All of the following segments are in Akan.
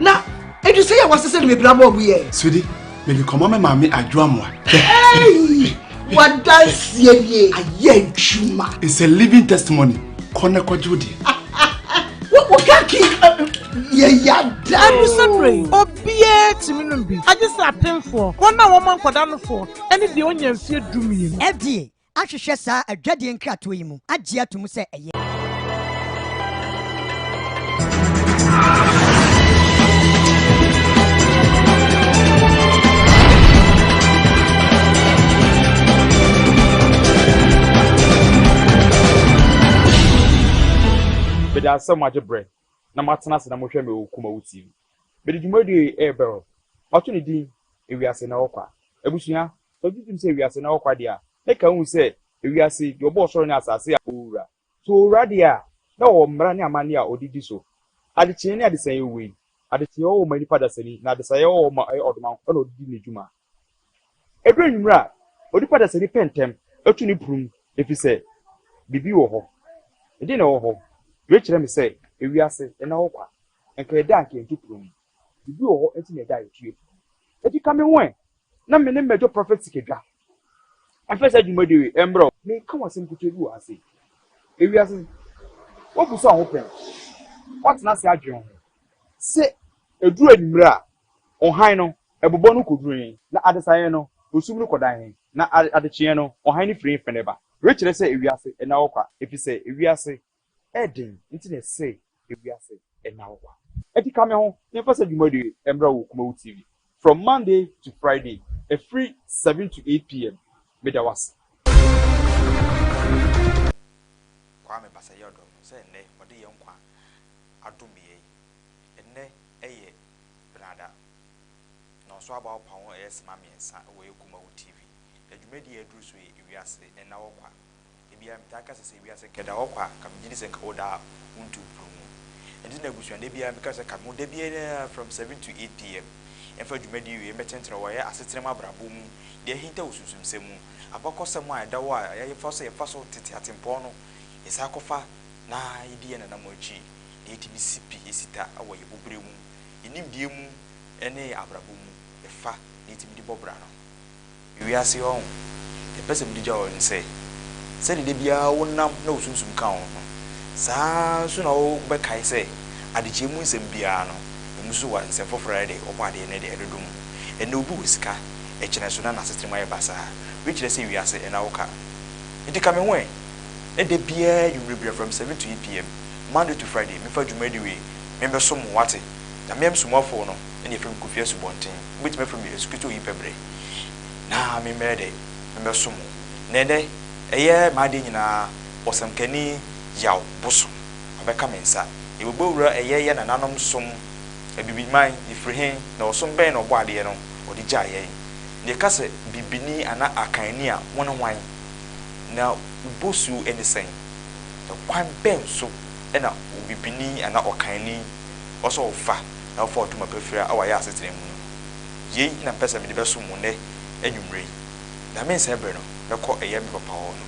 Na ɛdu sɛ yɛ wɔsesɛ no bebree abɔ ɔmo yɛ. Sweetie, mede kɔma me maame Adwo Amoa. Hey! Wadanseɛ nie ayɛ adwuma. It's a living testimony. Kɔ na kɔgye wo deɛ. Wo kaki yɛ yada. Adusɛmmerɛ yi, obiara tumi nom bi, agye sɛ apemfoɔ, wɔn a wɔma nkwadaa nofoɔ, ne deɛ ɔnya mfeɛ 12. FDA ahwehwɛ saa adwadie nkratoɔ yi mu agye ato mu sɛ ɛyɛ. Mede asɛm agye brɛ na moatena ase na mohwɛ me wɔ Kumawu TV. Mede dwumadie yi rebrɛ wo. Mato ne din Ewiase Na Ɔkwa. Abusua, sɛ wogye tom sɛ ewiase na ɔkwa deɛ a, na ka hu sɛ ewiase, deɛ ɔbɔɔ ɔsoro ne asase a ɔwɔ wura. Sɛ ɔwɔ wura deɛ a, na ɔwɔ mmara ne amanneɛ a ɔde di so. Adekyeeɛ ne adesaeɛ wei. Adekyeeɛ wɔ hɔ ma nipa dasani, na adesaeɛ wɔ hɔ ma ɛyɛ ɔdomankoma na ɔde di ne dwuma. Ɛduru anwummerɛ a, onipa dasani pɛ ntɛm tu ne prum, ɛfiri sɛ biribi wɔ hɔ. Ɛdeɛn na ɛwɔ hɔ? Wei kyerɛ me sɛ ewiase nna hɔ kwa. Nka ɛda a anka yɛntu prum. Biribi wɔ hɔ nti na ɛda a yɛtu yɛn prum. Enti ka me ho ɛ, na me ne Major Prophet Sikadwa mfa saa dwumadi yi mmrɛ wo. Mereka wo asɛm ketewa bi wɔ ha sei. Ewiase, woabu so a ho pɛn? Woatena ase adwene ho sɛ ɛduru anwummerɛ a, ɔhan no, ɛbobɔ no kɔduru he, na adesaeɛ no, osum no kɔda he, na adekyeeɛ no, ɔhan no firi he fɛn ba? Wei kyerɛ sɛ ewiase nna hɔ kwa, ɛfiri sɛ ewiase Ɛden nti na ɛsɛ ewiase nna hɔ kwa? Ɛti ka me ho na yɛmfa saa dwumadi yi mmra wɔ Kumawu TV from Monday to Friday ɛfiri 7 to 8 pm. Meda wo ase. Kwame Basayɛ-Ɔdɔ no sɛ nnɛ ɔde yɛn nkwa adom yɛn. Ɛnnɛ yɛ Benada, na ɔso aba ɔpa ho ɛyɛ sema mmiɛnsa wɔ yɛ Kumawu TV. Na dwumadie a aduru so yɛ Ewiase Nna Hɔ Kwa. Da biara metaa ka sɛ, sɛ wiase nka ɛda hɔ kwa a, nka megye di sɛ nka wo daa wontu mfiri mu. Ɛnti na abusua da biara meka sɛ ka me ho da biara from 7 to 8 PM. Yɛmfa dwumadie wei mmɛtenetene wɔ yɛn asetena mu abrabɔ mu, deɛ ahinta wɔ sunsumsɛm mu, abakɔsɛm a ɛda hɔ a yɛfa so yɛfa so tete atempɔn no, yɛsan kɔfa na yɛdi yɛn nananom akyi na yɛtumi si pi, yɛsi ta wɔ yɛn bɔberɛ mu, yɛn nimdeɛ mu ne yɛn abrabɔ mu, yɛfa na yɛtumi de bɔ bra no. Wiase yi ɔho, deɛ mepɛ sɛ mede gya wo ne sɛ, sɛdeɛ da biara wonam na wo sunsum ka wo ho no, saa ara nso na wobɛkae sɛ adekyeɛ mu nsɛm biara no, ɛmu nso wɔ nsɛm foforɔ a ɛde ɔbɔ adeɛ no de ɛdodom mu. Ɛnnɛ obi wɔ sika, ɛkyena nso na n'asetena mu ayɛ basaa. Wei kyerɛ sɛ wiase ɛna wo ka. Nti ka me ho ɛ, na da biara anwummerɛ biara from 7 to 8 PM, Monday to Friday, memfa dwumadi wei membɛsom mo, woate? Na me Somafoɔ no na yɛfrɛ me Kofi Asubɔnten. Wobɛtumi afrɛ me Asukete Oyipɛberɛ na memmɛyɛ dɛ memmɛsom wo. Na ɛnnɛ, ɛyɛ m'adeɛ nyinaa Ɔsɛmkani Yaw Bosom abɛka me nsa. Yɛbɛbɔ wura ɛyɛ yɛn nananom som Abibiman, yɛfiri he, na ɔsom bɛn na Ɔbɔadeɛ no ɔde gyaa yɛn? Na yɛka sɛ Bibini anaa Akanni a, wone hwan? Na wo bosuo ne sɛn? Na kwan bɛn so na obibini anaa ɔkanni wɔ sɛ ɔfa na ɔfa ɔtom apafira wɔ ayɛ asetena mu no. Yei na mepɛ sɛ mede bɛsom wo nnɛ anwummerɛ yi. Na mensɛe berɛ no, mɛkɔ ɛyɛ me papa hɔ no,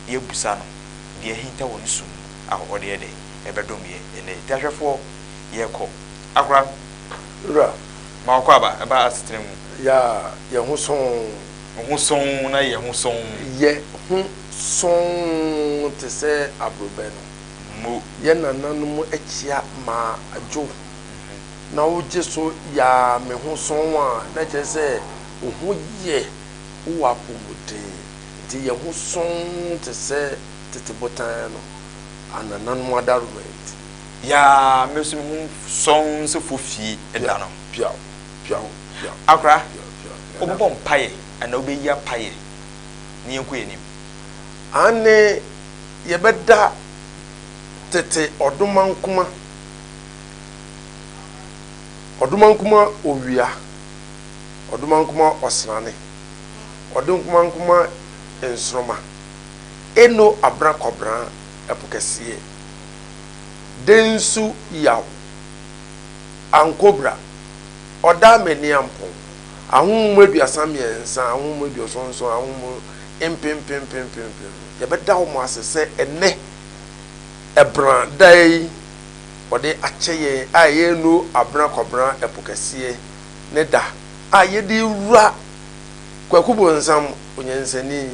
na yɛabusa no deɛ ahinta wɔ ne som mu a ɔde yɛ dɛ ɛbɛdom yɛ ɛnnɛ. Nti ahwɛfoɔ, yɛrekɔ. Akora. Wura. Ma wakɔ aba, ɛba asetena mu. Ya, yɛ ho sɔnn. Wo ho sɔnn na yɛ ho sɔnn. Yɛ ho sɔnn te sɛ aborɔbɛ no. Mo. Yɛ nananom kyea maa dwo na wogye so yaa me ho sɔnn a, na kyerɛ sɛ wo ho yɛ, wowɔ apɔmuden. Nti yɛ ho sɔnn te sɛ tete botan no, anananom adaworoma nti. Yaa me nso me ho sɔnn sɛ fofie da no. Piaw, piaw, piaw. Akora, wobɛbɔ mpaeɛ anaa wobɛyi apaeɛ na yɛnkɔ yɛn anim? Aane, yɛbɛda tete ɔdomankoma, ɔdomankoma owia, ɔdomankoma ɔsrane, ɔdomankoma nsoroma, eno abena kɔbena ɛpo kɛseɛ, densu yaw, ankobra, ɔda amaniampɔn, ahonhom 33, ahonhom 77, ahonhom mpempempempempem. Yɛbɛda wɔn ase sɛ ɛnnɛ, ɛbran da yi. ɔde akyɛ yɛn a ɛyɛ No Abena Kwabena Ɛpo Kɛseɛ ne da a yɛde rewura Kwaku Bonsam Onyansani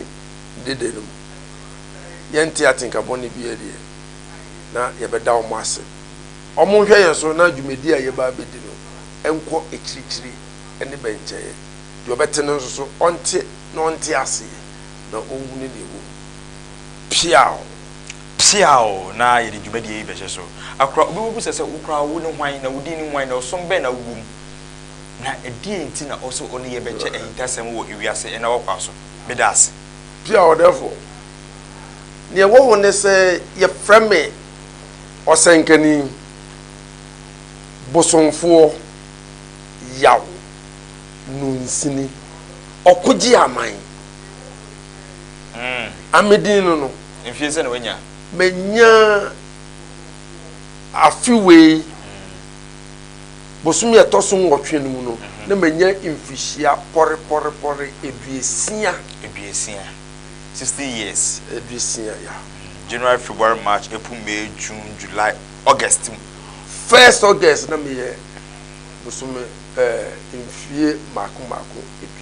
deda no mu. Yɛnte atenka bɔne biara deɛ, na yɛbɛda wɔn ase. Wɔnhwɛ yɛn so na dwumadi a yɛba abɛdi no nkɔ akyirikyiri ne bɛnkyɛeɛ. Deɛ ɔbɛte no nso so, ɔnte na ɔnte aseɛ na ɔnhunu deɛ ɛwɔ mu. Piaw! Piaw! Na yɛde dwumadie yi bɛhyɛ so. Akora, obi bɛbisa sɛ, Wo koraa wo ne hwan, na wo din ne hwan, na ɔsom bɛn na wowɔ mu? Na ɛdeɛn nti na ɔse ɔne yɛn bɛkyɛ ahintasɛm wɔ ewiase ɛna ɔkwa so? Meda ase. Piaw, Ɔdɛɛfoɔ, deɛ ɛwɔ ho ne sɛ yɛfrɛ me ɔsɛnkani, bosomfoɔ, yaw, nunsini, ɔkogye aman. Amedin no no. Mfie sɛ na wanya? Manya afe wei bosome a ɛtɔ so nwɔtwe no mu no, na manya mfirihyia pɔrepɔrepɔre 60. 60. 60 years. 60, ya. January, February, March, April, May, June, July, August mu. First August na meyɛ bosome ɛɛ mfie mmaako mmaako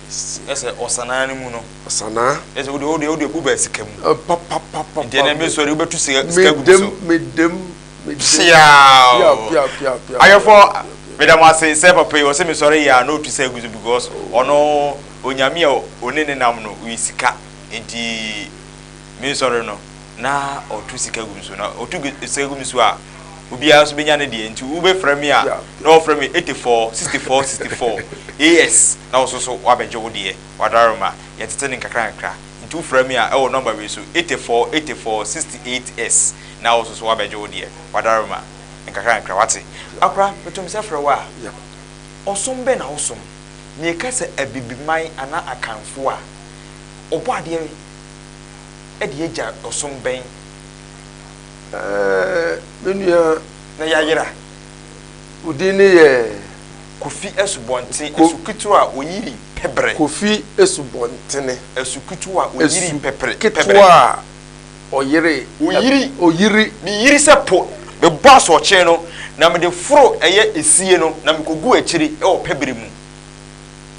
60. Ɛsɛ ɔsanaa no mu no. Ɔsanaa. Ɛsɛ wode wode wode wobaa sika mu. Papapapa. Nti ɛnɛ mesɔre wobɛtu sika sika gu so. Medem medem. Piaw. Pia pia pia. Ayɔfo meda mo ase sɛ papa yi ɔsɛ mesɔre yɛ a na otu sika gu so because ɔno onyame a ɔne ne nam no ɔyɛ sika nti mesɔre no na ɔtu sika gu so na ɔtu sika gu so a obiara nso bɛnya ne deɛ nti wobɛfrɛ me a na wɔfrɛ me 84 64 64 as na wo so so woabɛgye wo deɛ. Wadaroma, yɛtete no nkakrankakra. Nti wo frɛ me a ɛwɔ number wei so, 84 84 68 S na wo nso so wabɛgye wo deɛ. Wadaroma, nkakrankakra, wate? Akora, meto nsa frɛ wo a, ɔsom bɛn na wosom? Meka sɛ Abibiman anaa Akanfoɔ a, Ɔbɔadeɛ de agya ɔsom bɛn? Ɛɛ, me nua. Na yɛayera. Wo din ne yɛ? Kofi Asubɔnten, asu ketewa a oyiri pɛbrɛ. Kofi Asubɔntene. Asu ketewa a oyiri pɛprɛ. Asu ketewa a ɔyere. Oyiri. Oyiri. Meyiri sɛ po. Mebɔ asorɔkye no, na mede foro ɛyɛ esie no, na mekogu akyiri wɔ pɛbrɛ mu.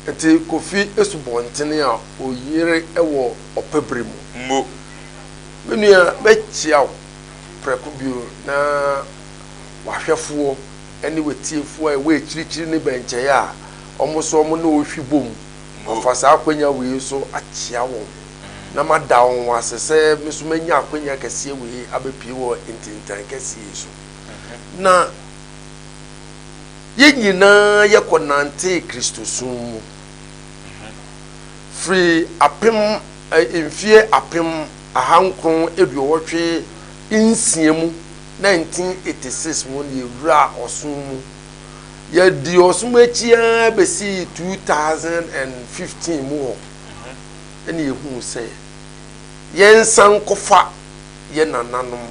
Nti Kofi Asubɔntene a oyere wɔ ɔpɛbrɛ mu. Mmo. Me nua, mɛkyia wo prɛko bio na w'ahwɛfoɔ ne w'atiefoɔ a ɛwɔ akyirikyiri ne bɛnkyɛeɛ a wɔn nso wɔn ne wo hwe bom. Mafa saa akwanya wei so akyea wɔn na mada wɔn ase sɛ me nso manya akwanya kɛseɛ wei abɛpue wɔ ntintan kɛseɛ yi so. Na yɛn nyinaa yɛkɔnantee Kristosom mu firi apem mfeɛ 1986 mu 1986 mu na yɛwuraa ɔsom mu. Yɛdii ɔsom akyi ara bɛsii 2015 mu hɔ ɛna yɛhuu sɛ yɛnsan nkɔfa yɛn nananom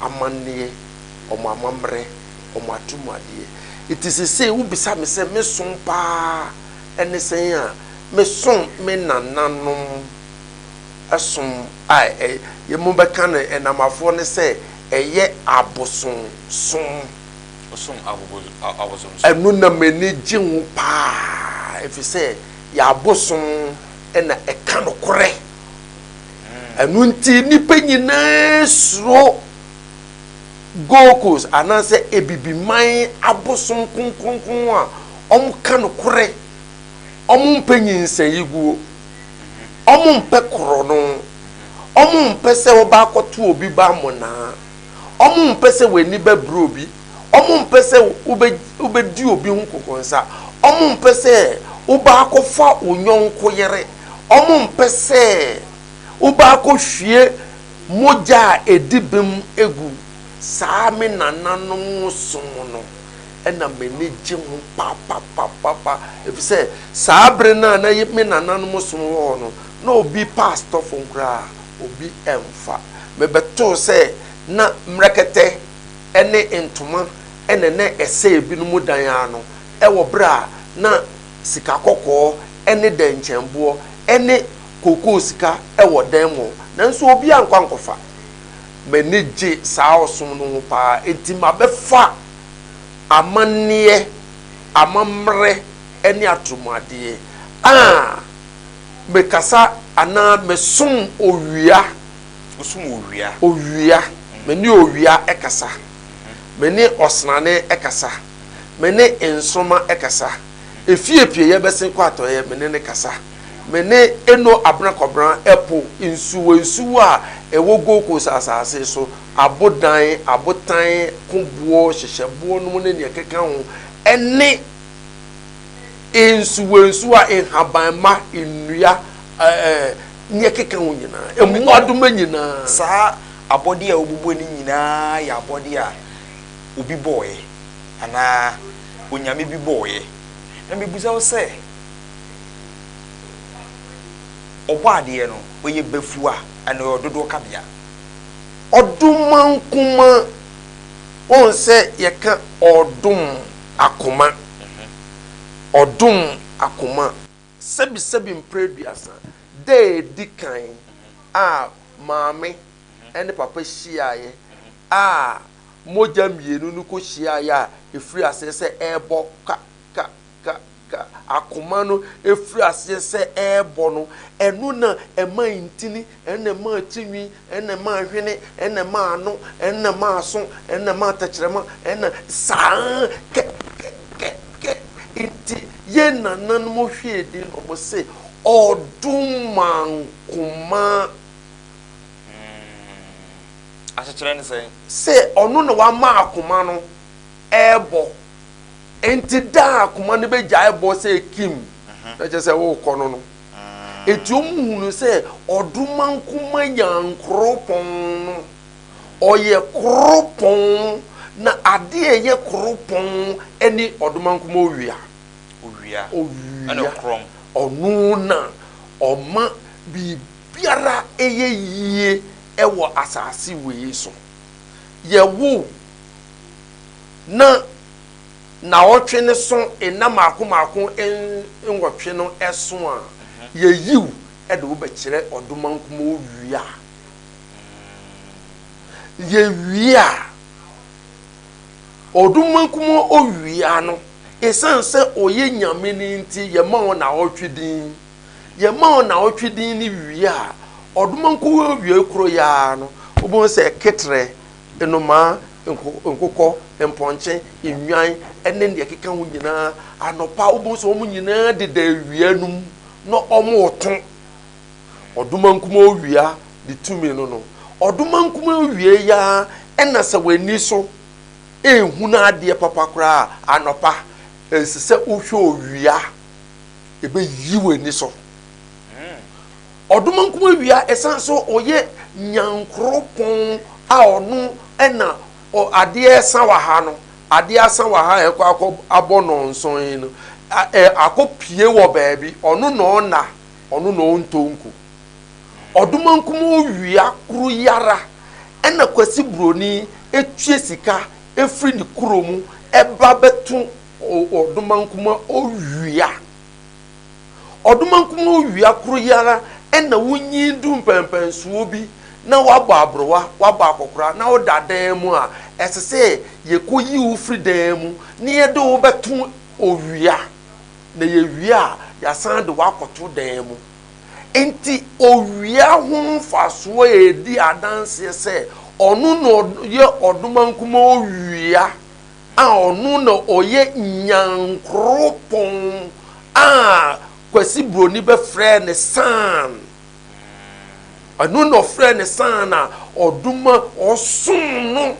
amanneɛ, wɔn amammerɛ, wɔn atommuadeɛ. Nti seesei wobisa me sɛ me som paa ne sɛn a, mesom me nananom som a ɛ, mobɛka no ɛnamafoɔ ne sɛ ɛyɛ abosonsom. Wosom abosonsom? Ɛno na m'ani gye ho paa, ɛfiri sɛ yɛn abosom na ɛka nokorɛ. Ɛno nti nnipa nyinaa suro Gold Coast anaasɛ Abibiman abosom kronkronkron a wɔka nokorɛ, wɔmpɛ nyinsɛnyiguo. Wɔmpɛ korɔno. Wɔmpɛ sɛ wɔba akɔto obi ba amonaa. Wɔmpɛ sɛ w'ani bɛbere obi. Wɔmpɛ sɛ wobɛ wobɛdi obi ho kɔkɔnsa. Wɔmpɛ sɛ woba akɔfa wo yɔnko yere. Wɔmpɛ sɛ woba akɔhwie mogya a ɛdi bem agu. Saa me nananom som no. na m'ani gye ho papapapapa efisɛ saa bere no a na me nananom som wɔ hɔ no, na obi paastɔfo koraa obi mfa. Mebɛtoo sɛ na mmerɛkɛtɛ ne ntoma na na ɛsɛ ebinom dan ano wɔ bere a na sika kɔkɔɔ ne dɛnkyɛnboɔ ne kookoo sika wɔ dan mu hɔ, nanso obi ankɔ ankɔfa. M'ani gye saa ɔsom no ho paa, enti mabɛfa. amanneɛ, amammerɛ ne atorɔmuadeɛ. A mekasa anaa mesom owia. Wosom owia. Owia. Me ne owia kasa. Me ne ɔsrane kasa. Me ne nsoromma kasa. Efie apueeɛ bɛsen kɔ atɔeɛ, me ne no kasa. Me ne Eno Abena Kɔbena, ɛpo, nsuwansuwa a ɛwɔ Gold Coast asase so, abodan, abotan, koboɔ, hyehyɛboɔ nom ne nea ɛkeka ho, ne nsuwansuwa, nhabanmma, nnua, ɛɛ, nea ɛkeka ho nyinaa, mmoadoma nyinaa. Saa abɔdeɛ a wobubuo no nyinaa yɛ abɔdeɛ a obi bɔeɛ anaa onyame bi bɔeɛ. Na mebisa wo sɛ, Ɔbɔadeɛ no, ɔyɛ bafua anaa ɔyɛ ɔdodoɔ kabea? Ɔdomankoma, wohu sɛ yɛka ɔdom akoma, ɔdom akoma. Sɛbisɛbi mprɛ aduasa, da a ɛdi kan a maame ne papa hyiaeɛ a mogya mmienu no kɔhyiaeɛ a ɛfiri aseɛ sɛ ɛrebɔ ka ka ka ka akoma no firi aseɛ sɛ ɛrebɔ no, ɛno na ɛma ntini, ɛno na ɛma tirinwi, ɛno na ɛma ahwene, ɛno na ɛma ano, ɛno na ɛma aso, ɛno na ɛma tɛkyerɛma, ɛno na saa kɛ kɛ kɛ kɛ. Nti yɛn nananom hwɛɛ din na wɔn se Ɔdomankoma. Asekyerɛ ne sɛn? Sɛ ɔno na wama akoma no ɛrebɔ. Enti da a akoma no bɛgyae bɔ sɛ kim, na kyerɛ sɛ worekɔ no no. Enti wɔhunu sɛ ɔdomankoma Nyankoropɔn no, ɔyɛ koropɔn, na adeɛ a ɛyɛ koropɔn ne ɔdomankoma owia. Owia. Owia. Ɛna ɔkorɔm. Ɔno na ɔma biribiara yɛ yie wɔ asase wei so. Yɛwo na naawɔtwe no so nna mmaako mmaako nwɔtwe no so a, yɛyiw de wo bɛkyerɛ ɔdomankoma owia. Yɛwie a, ɔdomankoma owia no, esiane sɛ ɔyɛ nyame no nti, yɛma wo naawɔtwe din. Yɛma wo naawɔtwe din no wie a, ɔdomankoma owia koro yi ara no, wobɛhu sɛ ketrɛ nnomaa, nkokɔ, mpɔnkye, nnwan ne deɛ ɛkeka ho nyinaa, anɔpa wobɛhu sɛ wɔn nyinaa deda awia no mu na wɔreto. Ɔdomankoma owia de tumi no no. Ɔdomankoma owia yi ara ɛna sɛ w'ani so ɛnhunu adeɛ papa koraa a, anɔpa ɛsɛ sɛ wohwɛ owia, ɛbɛyi w'ani so. Ɔdomankoma wia ɛsan so ɔyɛ nyankoropɔn a ɔno ɛna adeɛ ɛsa wɔ ha no, adeɛ asa wɔ ha a ɛkɔ akɔ abɔ nɔnson yi no, akɔ pie wɔ baabi, ɔno na ɔna, ɔno na ɔntɔ nku. Ɔdomankoma owia koro yi ara ɛna Kwasi Broni ɛtue sika ɛfiri ne kuro mu ɛba bɛto Ɔdomankoma owia. Ɔdomankoma owia koro yi ara na wonyin du mpɛnpɛnsoɔ bi na woabɔ aberewa, woabɔ akɔkora na woda dan mu a, ɛsɛ sɛ yɛkɔyi wo firi dan mu na yɛde wo bɛto owia, na yɛwie a, yɛasan de wo akɔto dan mu. Enti owia ho mfasoɔ redi adanseɛ sɛ ɔno na ɔyɛ Ɔdomankoma owia. a ɔno na ɔyɛ Nyankoropɔn a Kwasi Broni bɛfrɛɛ no San. Ɛno na ɔfrɛɛ no San a ɔdoma ɔsom no.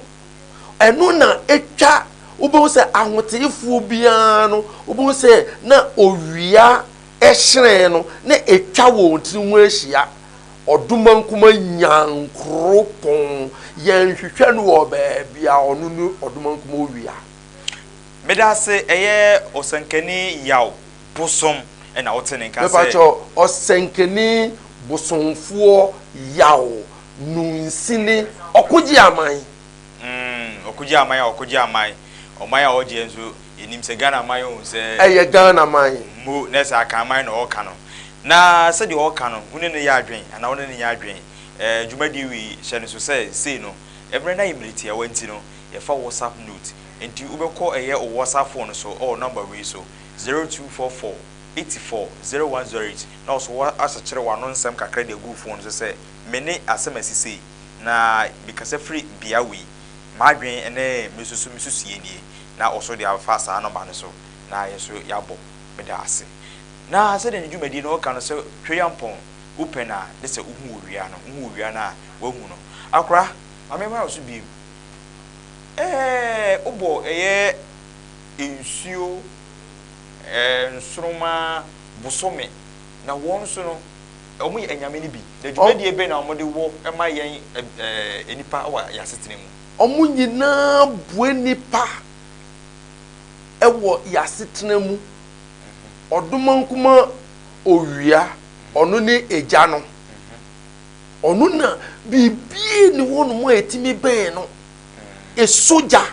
Ɛno na ɛtwa wobɛhu sɛ ahoteefoɔ biara no wobɛhu sɛ na owia hyerɛn no na ɛtwa wɔn tiri ho ahyia. Ɔdomankoma Nyankoropɔn, yɛnhwehwɛ no wɔ baabi a ɔno ne Ɔdomankoma Owia. Medase ɛyɛ ɔsɛnkani Yaw Bosom na wote ne nka sɛ. Mepakyɛw, ɔsɛnkani bosomfoɔ Yaw Nunsini ɔkogye aman. Mm, ɔkogye aman a ɔkogye aman. Ɔman a ɔgyeɛ nso, yɛnim sɛ Ghana man o, sɛ. Ɛyɛ Ghana man. Mmo, na ɛsɛ Akan man na ɔreka no. Na sɛdeɛ ɔreka no, wo ne no yɛ adwen anaa wo ne no nyɛ adwen? Ɛɛ, dwumadie wei, hyɛ no so sɛ sei no, mmerɛ no ayɛ mmerɛ tiawa nti no, yɛfa WhatsApp note. Enti wobɛkɔ ɛyɛ wo WhatsApp phone so ɛwɔ number wei so, 0244 84 0108 na wo so woasekyere w'ano nsɛm kakra de agu wo phone so sɛ, Me ne asɛm asi sei, na mekasa firi bea wei, m'adwene ne me nso so me susuiɛ nie, na wo so de afa saa number no so na yɛn nso yɛabɔ. Meda ase. Na sɛdeɛ ne dwumadie no ɔka no sɛ Tweampɔn wopɛ no a ne sɛ wohu owia no, wohu owia no a woahu no. Akora, ma memmra wo so bio. Ɛɛ wobɔ ɛyɛ nsuo, ɛɛ nsoromma, bosome, na wɔn nso no, wɔn yɛ anyame no bi. Na dwumadie bɛn na wɔde wɔ ma yɛn ɛɛ nnipa wɔ yɛn asetena mu? Wɔn nyinaa boa nnipa wɔ yɛn asetena mu. Ɔdomankoma owia, ɔno ne egya no. Ɔno na biribiara nni hɔnom a ɛtumi bɛn no. Ɛsɔ gya.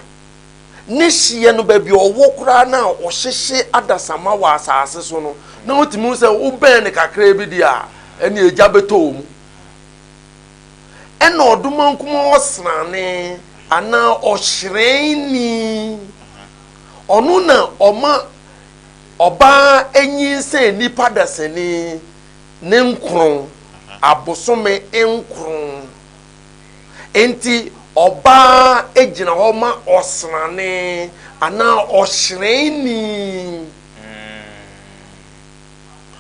Ne hyeɛ no, baabi a ɔwɔ koraa no a ɔhyehye adasamma wɔ asase so no, na wotumi hu sɛ wobɛn no kakraa bi deɛ a, ɛnna egya bɛtɔ wo mu. Ɛnna ɔdomankoma ɔsrane anaa ɔhyerɛnni, ɔno na ɔma ɔbaa nyinsɛn nipa dasani ne nkron, abosome nkron. Enti ɔbaa gyina hɔ ma ɔsrane anaa ɔhyerɛnni.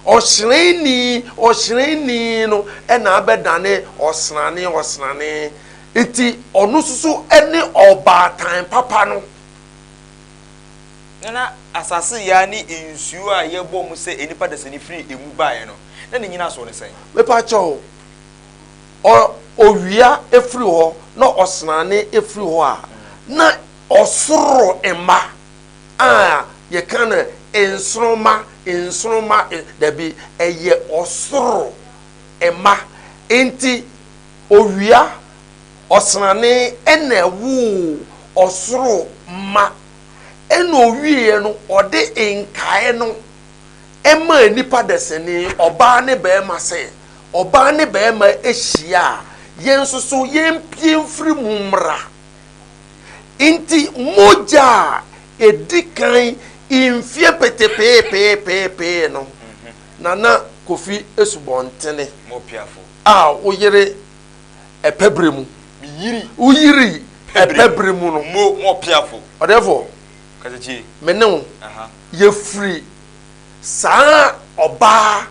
Ɔhyerɛnni, ɔhyerɛnni no na abɛdane ɔsrane, ɔsrane. Nti ɔno nso so ne ɔbaatan papa no. Na na asase yaa ne nsuo a yɛbɔ mu sɛ nnipa dasani firi emu baeɛ no, na ne nnyinasoɔ ne sɛn? Mepa kyɛw, ɔ, owia firi hɔ na ɔsrane firi hɔ a, na ɔsoro mma a yɛka no nsoromma, nsoromma, dabi, ɛyɛ ɔsoro mma. Enti owia, ɔsrane na ɛwoo ɔsoro mma. Ɛna owieɛ no, ɔde nkaeɛ no maa nnipa dasani, ɔbaa ne barima sɛ, ɔbaa ne barima hyia a, yɛn nso so yɛmpue mfiri mu mmra. Nti mogya a ɛdi kan mfie petepeepeepeepee no, Nana Kofi Asubɔntene a woyere ɛpɛ berɛ mu, woyiri ɛpɛ berɛ mu no, ɔdɛfoɔ, me ne wo yɛfiri saa ɔbaa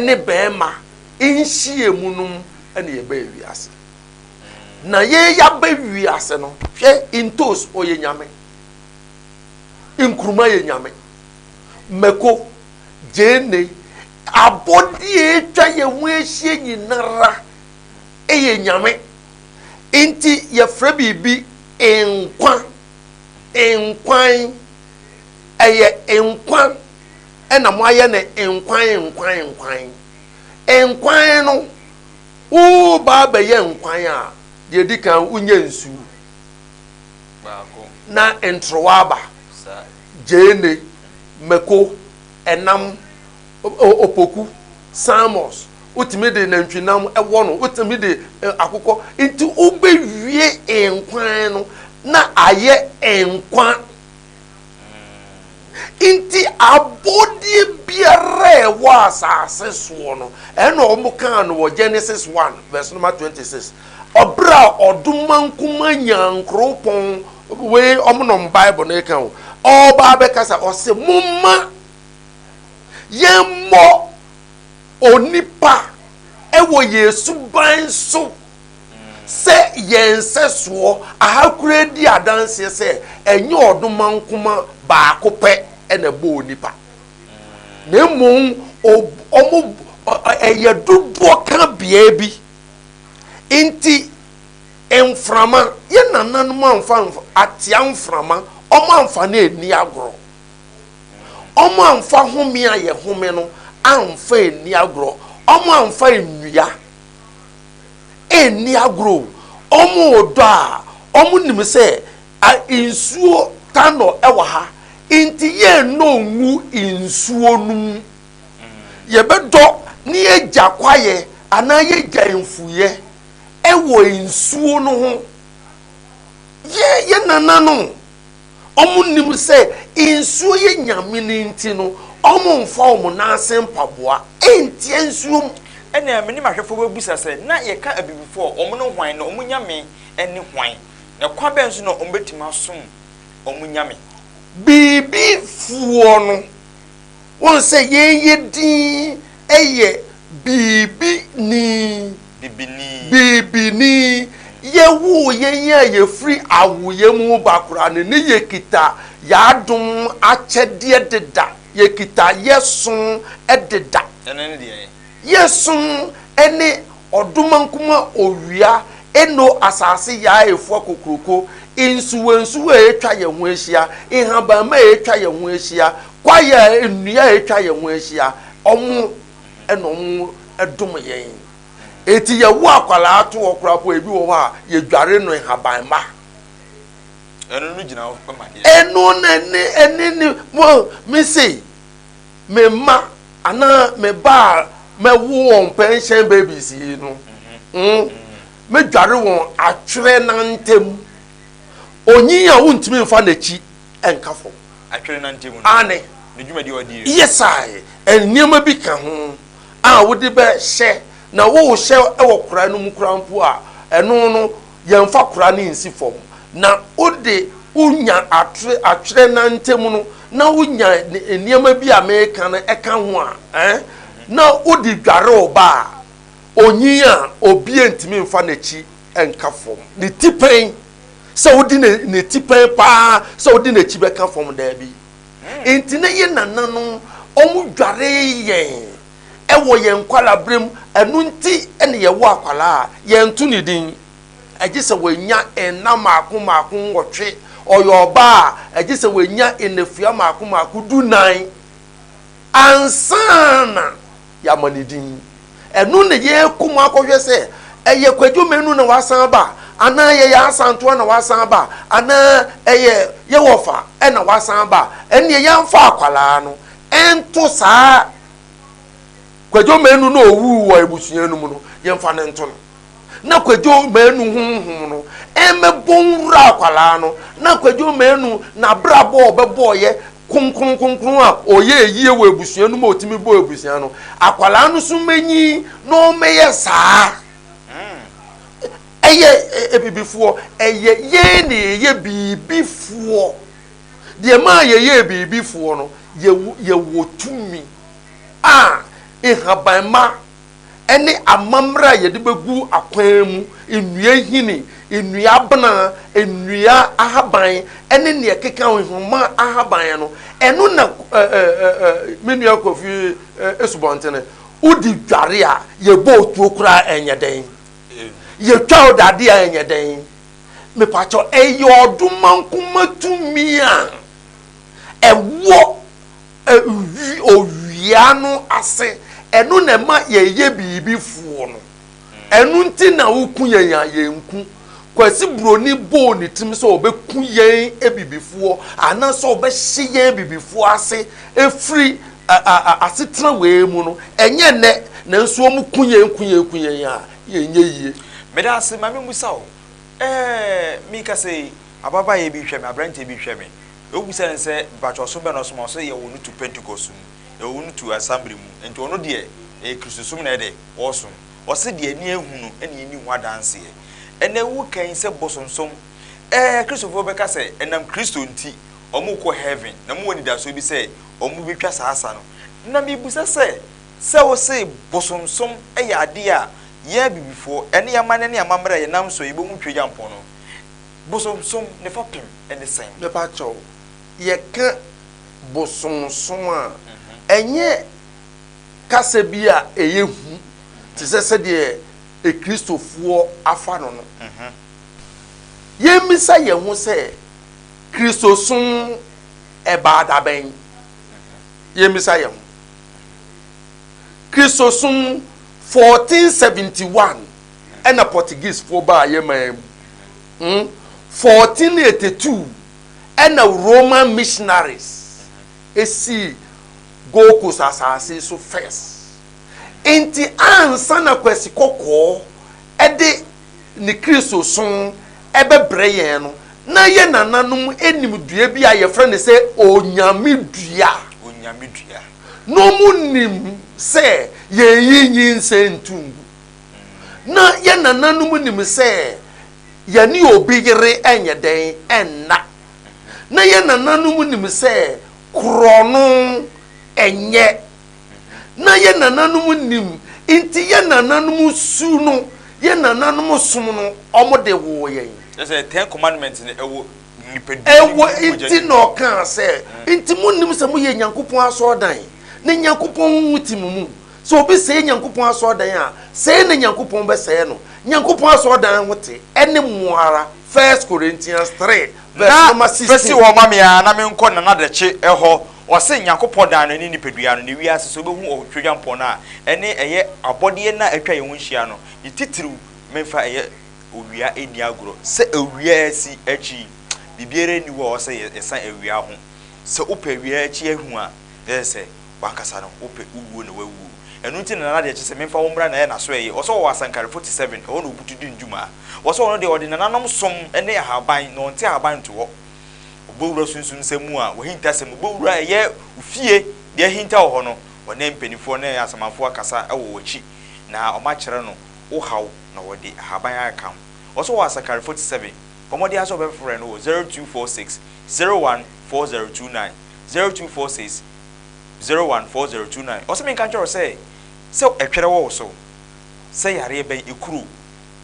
ne barima nhyiamu no mu na yɛbaa wiase. Na yɛn yɛaba wiase no, hwɛ, ntos ɔyɛ nyame, nkuruma yɛ nyame, mako, gyeene, abɔdeɛ atwa yɛn ho ahyia nyinara yɛ nyame. Nti yɛfrɛ biribi nkwa, nkwan, ɛyɛ nkwa ɛna moayɛ no nkwan nkwan nkwan. Nkwan no, Woreba abɛyɛ nkwan a, deɛ ɛdi kan wonya nsuo na ntorowa aba, gyeene, mako, ɛnam, opoku, salmons, wotumi de nantwinam wɔ no, wotumi de akokɔ. Nti wobɛwie nkwan no na ayɛ nkwa. Nti abɔdeɛ biara a ɛwɔ asase soɔ no, ɛna wɔn kaa no wɔ Genesis 1 verse number 26. Ɔberɛ a ɔdomankoma nyankoropɔn wei wɔn nom Bible no ka o, ɔreba abɛkasa ɔse momma yɛmmɔ onipa ɛwɔ yɛn suban so. Sɛ yɛn nsɛsoɔ aha koraa di adanseɛ sɛ ɛnyɛ ɔdomankoma baako pɛ na ɛbɔɔ onipa, na mmom wɔn ɛyɛ dodoɔ ka beaɛ bi. Nti mframa, yɛn nananom amfa atea mframa, wɔn amfa no anni agorɔ. Wɔn amfa home a yɛhome no amfa anni agorɔ. Wɔn amfa nnua. Ɛnni agorɔ o. Wɔredɔ a, wɔnim sɛ nsuo tanɔ wɔ ha, nti yɛnnɔ ngu nsuo no mu. Yɛbɛdɔ na yɛagya kwaeɛ anaa yɛagya mfuiɛ wɔ nsuo no ho. Yɛ yɛ nananom. Wɔnnim sɛ nsuo yɛ nyame no nti no, wɔmfa wɔn nan ase mpaboa ntia nsuo mu. Ɛnna me ne m'ahwɛfoɔ bɛbisa sɛ, 'Na yɛka abibifoɔ a, wɔn ne hwan, na wɔn nyame ne hwan, na kwan bɛn so na wɔbɛtumi asom wɔn nyame? Biribifoɔ no, wohu sɛ yɛn yɛ din yɛ Bibini. Bibini. Bibini. Yɛwoo yɛn a yɛfiri awoeɛ mu ba koraa no, ne yɛkita y'adom akyɛdeɛ deda, yɛkita yɛsom deda. Ɛno ne deɛn? Yɛsom ne ɔdomankoma owia eno asase yaa efua kokroko, nsuwansuwa a atwa yɛn ho ahyia, nhabamma a atwa yɛn ho ahyia, kwaeɛ a nnua a atwa yɛn ho ahyia, wɔn na wɔn dom yɛn. Eti yɛwo akwadaa to hɔ koraa po ebi wɔ hɔ a yɛdware no nhaban mma. Ɛno no gyina hɔ ma deɛ. Ɛno na ɛne ɛne ne mo me se me mma anaa me ba a mɛwo wɔn pension babies yi no mm, mɛdware wɔn atwerɛ nantam. Onyin a wontumi nfa n'akyi nka fam. Atwere nantam no. Aane. Ne dwumadi a ɔdi yi. Yes I. Nneɛma bi ka ho a wode bɛhyɛ na worehyɛ wɔ kora no mu koraa mpo a, ɛno no yɛmfa kora no nsi fam. Na wode wonya atwerɛ atwerɛ nantam no na wonya nneɛma bi a meka no ɛka ho a, eh, na wode dware wo ba a, onyin a obi ntumi mfa n'akyi nka fam. Ne ti pɛn sɛ wode ne ne ti pɛn paa sɛ wode n'akyi bɛka fam daabi. Nti na yɛn nananom wɔn dware yɛn ɛwɔ yɛn nkwalaa mu ɛno nti ɛna yɛwɔ akwalaa a yɛnto ne din ɛgye sɛ wɔanya nna mmaako mmaako nwɔtwe ɔyɛ ɔbaa a ɛgye sɛ wɔanya nnafua mmaako mmaako dunan ansa na yɛama ne din. Ɛno na yɛrekɔ mu akɔhwɛ sɛ ɛyɛ Kwadwo Manu na wasan aba anaa ɛyɛ Yaa Asantewaa na wasan aba anaa ɛyɛ Yɛwɔfa na wasan aba. Ɛnneɛ yɛmfa akwadaa no nto saa Kwadwo Manu na ɔwuu wɔ abusua no mu no, yɛmfa no nto no. Na Kwadwo Manu honhom no mmɛbɔ nwura akwadaa no, na Kwadwo Manu n'abrabɔ a ɔbɛbɔeɛ kronkron kronkron a ɔyɛɛ yie wɔ abusua no mu a ɔtumi bɔɔ abusua no, akwadaa no nso mmɛnyin na ɔmmɛyɛ saa. Ɛyɛ abibifoɔ, ɛyɛ yɛn na yɛyɛ biribifoɔ. Deɛ maa yɛyɛɛ biribifoɔ no, yɛwɔ tumi a nhaban ne amammerɛ a yɛde bɛgu akwan mu, nnua nhini, nnua abena, nnua ahaban ne nea ɛkeka ho, nhoma ahaban no, ɛno na me nua Kofi Asubɔntene, wodi dware a, yɛbɔ otuo koraa ɛnyɛ dɛn? Yɛtwa wo dade a ɛnyɛ dɛn? Mepakyɛw, ɛyɛ ɔdomankoma tumi a ɛwɔ owia no ase, ɛno na ɛma yɛyɛ biribi foɔ no. Ɛno nti na woku yɛn a yɛnku. Kwasi Buroni bɔɔ ne tirim sɛ ɔbɛku yɛn abibifoɔ anaasɛ ɔbɛhye yɛn abibifoɔ ase afiri asetena wei mu no, ɛnyɛ nnɛ, nanso wɔn ku yɛn ku yɛn ku yɛn a yɛnyɛ yie. Meda ase, ma memmisa wo, ɛɛ, mekasa yi, ababaawa bi hwɛ me, aberanteɛ bi hwɛ me, Wobisa no sɛ, Mpakyɛ ɔsom bɛn na ɔsom a? Ɔse, Yɛwoo no to Pentecost mu, yɛwoo no to Assembly mu, nti ɔno deɛ ɛyɛ Kristosom na ɛdɛ ɔresom. Ɔse deɛ ani ahu no na yɛnni ho adanseɛ. Ɛnɛ woka yi sɛ bosomsom, ɛɛ Kristofoɔ bɛka sɛ ɛnam Kristo nti wɔrekɔ heaven na wɔwɔ anidasoɔ bi sɛ wɔbɛtwa saa asa no. Na mebisa sɛ, sɛ wose bosomsom yɛ adeɛ a yɛn Abibifoɔ ɛne yɛn amanneɛ ne amammerɛ a yɛnam so a yɛbɛhu Tweagyampɔn no, Bosomsom ne fapem ne sɛn? Mepa kyɛw, yɛka bosomsom a, ɛnyɛ kasa bi a ɛyɛ hu te sɛ sɛdeɛ Akristofoɔ afa no no. Yɛmmisa yɛn ho sɛ, Kristosom ɛbaa da bɛn? Yɛmmisa yɛn ho. Kristosom 1471 ɛna Portuguesefoɔ baa yɛn man mu. Hmm, 1482 ɛna Roman missionaries esii Gold Coast asase so first. Nti ansa na Kwasi Kɔkɔɔ ɛde ne Kristosom ɛbɛbrɛ yɛn no, Na yɛn nananom nim dua bi a yɛfrɛ no sɛ Onyame dua. Onyame dua. Na wɔnim sɛ yɛnyi nyinsɛn nto ngu. Na yɛn nananom nim sɛ yɛne obi yere nyɛ dɛn nna. Na yɛn nananom nim sɛ korɔno nyɛ. Na yɛn nananom nim, nti yɛn nananom su no, yɛn nananom som no, wɔde woo yɛn. Kyerɛ sɛ Ten Commandments no ɛwɔ nipadua no mu Ɛwɔ ne mogya nti no na mu. ɔkaa sɛ, Nti monnim sɛ moyɛ Nyankopɔn asɔredan, na Nyankopɔn honhom te mo mu? Sɛ obi sɛe Nyankopɔn asɔredan a, sɛe na Nyankopɔn bɛsɛe no. Nyankopɔn asɔredan ho te, ɛne mo ara. First Corinthians 3 verse Na number fɛsi 16. hɔ ma me ara na menkɔ Nana Adakye hɔ. Ɔse Nyankopɔn dan no ne nipadua no, ne wiase, sɛ wobɛhu ɔtwagyampɔn no a, ɛne ɛyɛ abɔdeɛ no a atwa yɛn ho nhyia no, ne titiriw memfa ɛyɛ owia nni agorɔ. Sɛ awia asi akyi yi, biribiara nni hɔ a ɛwɔ sɛ yɛsan awia ho. Sɛ wopɛ awia akyi ahu a, na ɛsɛ sɛ w'ankasa no wopɛ wo wuo na w'awuo. Ɛno nti na Nana deɛ kyerɛ sɛ memfa wo mmra na ɛyɛ n'asoɛeɛ. Ɔsɛ ɔwɔ Asankare 47, ɛhɔ na ɔbutu di ne dwuma. Ɔsɛ ɔno deɛ ɔde nananom som ne ahaban, na ɔnte ahaban nto hɔ. Ɔbɛwura sunsum nsɛm mu a, w'ahintasɛm, ɔbɛwura ɛyɛ wo fie, deɛ ahinta wɔ hɔ no, ɔne mpanimfoɔ ne asamanfoɔ akasa wɔ w'akyi, na wɔakyerɛ no wo haw na wɔde ahaban aka ho. Ɔsɛ ɔwɔ Asakare 47. Bɔ mmɔden ara sɛ wobɛfrɛ no wɔ 0246 01 4029, 0246 01 4029. Ɔsɛ menka nkyerɛ wo sɛ, sɛ ɛtwerɛ wɔ wo so, sɛ yareɛ bɛn, ekuro,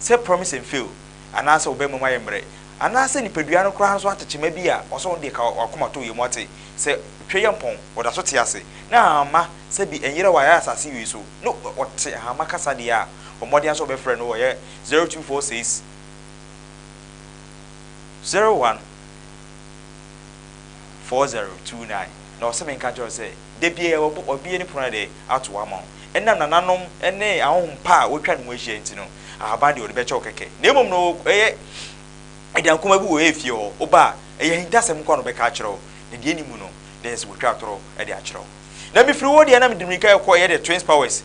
sɛ promise and fail, anaasɛ wo bɛma mu ayɛ mmerɛ, anaasɛ nipadua no koraa nso atekyema bi a, ɔsɛ wo deɛ ka w'akoma to wo yam wate, sɛ Tweyampɔn, ɔda so te ase, na amma sɛ bi ɛnyera wɔ ayɛ asase wei so, na ɔte ahama kasa deɛ a, bɔ mmɔden ara sɛ wobɛfrɛ no wɔ yɛ 0246 01 4029 na ɔsɛ menka nkyerɛ wo sɛ da biara wɔbɔ wabue ne pono ayɛ dɛ ato hɔ ama wo. Ɛnam nananom ne ahonhom pa a wɔatwa ne ho ahyia nti no, ahaban deɛ wɔde bɛkyɛ wo kɛkɛ. Na mmom no ɛyɛ ɛdan kumaa bi wɔ efie hɔ, woba a ɛyɛ ahintasɛm nko ara na wɔbɛka akyerɛ wo, na deɛ ɛnni mu no na ɛyɛ sɛ wɔtwa atorɔ de akyerɛ wo. Na mefiri hɔ deɛ na mede mmirika rekɔ ɛyɛ The Twins Powers.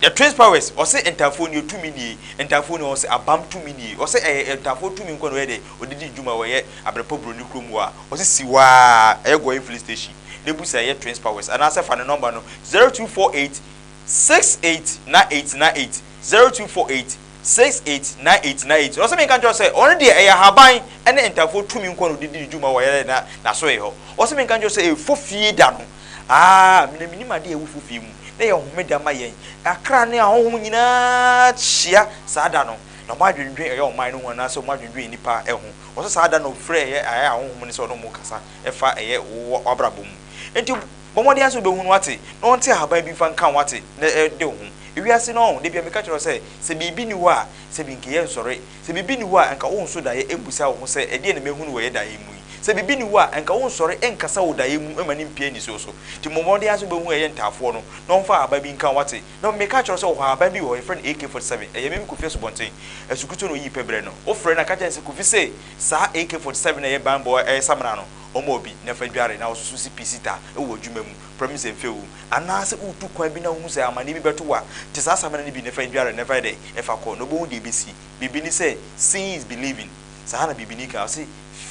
The Twins Powers, ɔse ntafoɔ nie, tumi nie, ntafoɔ nie, ɔse abam tumi nie, ɔse ɛyɛ ntafoɔ tumi nko na ɔyɛ dɛ, ɔde di dwuma wɔ ɛyɛ Abrepɔ Buroni kurom hɔ a, ɔse si hɔ ara, ɛyɛ Goyin filling station, na busa ɛyɛ Twins Powers, anaasɛ fa ne nɔmba no, 0248 68 9898, 0248 68 9898, na ɔse menka nkyerɛ wo sɛ, ɔno deɛ ɛyɛ ahaban ne ntafoɔ tumi nko na ɔde di ne dwuma wɔ ɛyɛ na n'asoɛe hɔ, ɔse menka nkyerɛ wo sɛ ɛfɔ fie da no, Aa, me na menim adeɛ a ɛwɔ fofie mu, na ɛyɛ homeda ma yɛn. Akra ne ahonhom nyinaa hyia saa da no, na wɔadwendwen ɛyɛ ɔman no ho anaasɛ wɔadwendwen nnipa ho. Wɔsɛ saa da no frɛ ɛyɛ ɛyɛ ahonhom no sɛ wɔne wɔn kasa ɛfa ɛyɛ wo w'abrabɔ mu. Enti bɔ mmɔden ara sɛ wobɛhunu wate, na wɔnte ahaban bi mfa nka wo wate, na ɛde wo ho. Ewiase no ɔho, da biara meka kyerɛ wo sɛ, sɛ biribi nni hɔ a, sɛ bi nka yɛnsɔre. Sɛ biribi nni hɔ a, anka wonso daeɛ mmisa wo ho sɛ, 'Ɛdeɛn na mahunu wɔ yɛ daeɛ mu yi? Sɛ biribi nni hɔ a, anka wonsɔre nkasa wo daeɛ mu mma no mpue anisoɔ so. Nti mmɔ mmɔden ara sɛ wobɛhu ɛyɛ ntaafoɔ no, na wɔmfa ahaban bi nka wo, woate? Na meka kyerɛ wo sɛ, wɔwɔ ahaban bi wɔ hɔ, yɛfrɛ no AK-47. Ɛyɛ me me Kofi Asubɔnten Asukuto na ɔyii pɛ brɛ no. Wofrɛ no a, ka kyerɛ no sɛ, Kofi se saa AK-47 a ɛyɛ banbɔ a ɛyɛ samina no, ɔmma wo bi na fa dware na wososo si pisita wɔ w'adwuma mu, prɛmesɛ mfɛ wo. Anaasɛ woretu kwan bi na wohu sɛ amanneɛ bi bɛto wo a, te saa samina no bi na fa dware na fa yɛ dɛn? Fa kɔ, na wobɛhu deɛ ɛbɛsi. Biribi ne sɛ, seeing is believing. Saa na bibini ka. Ɔse,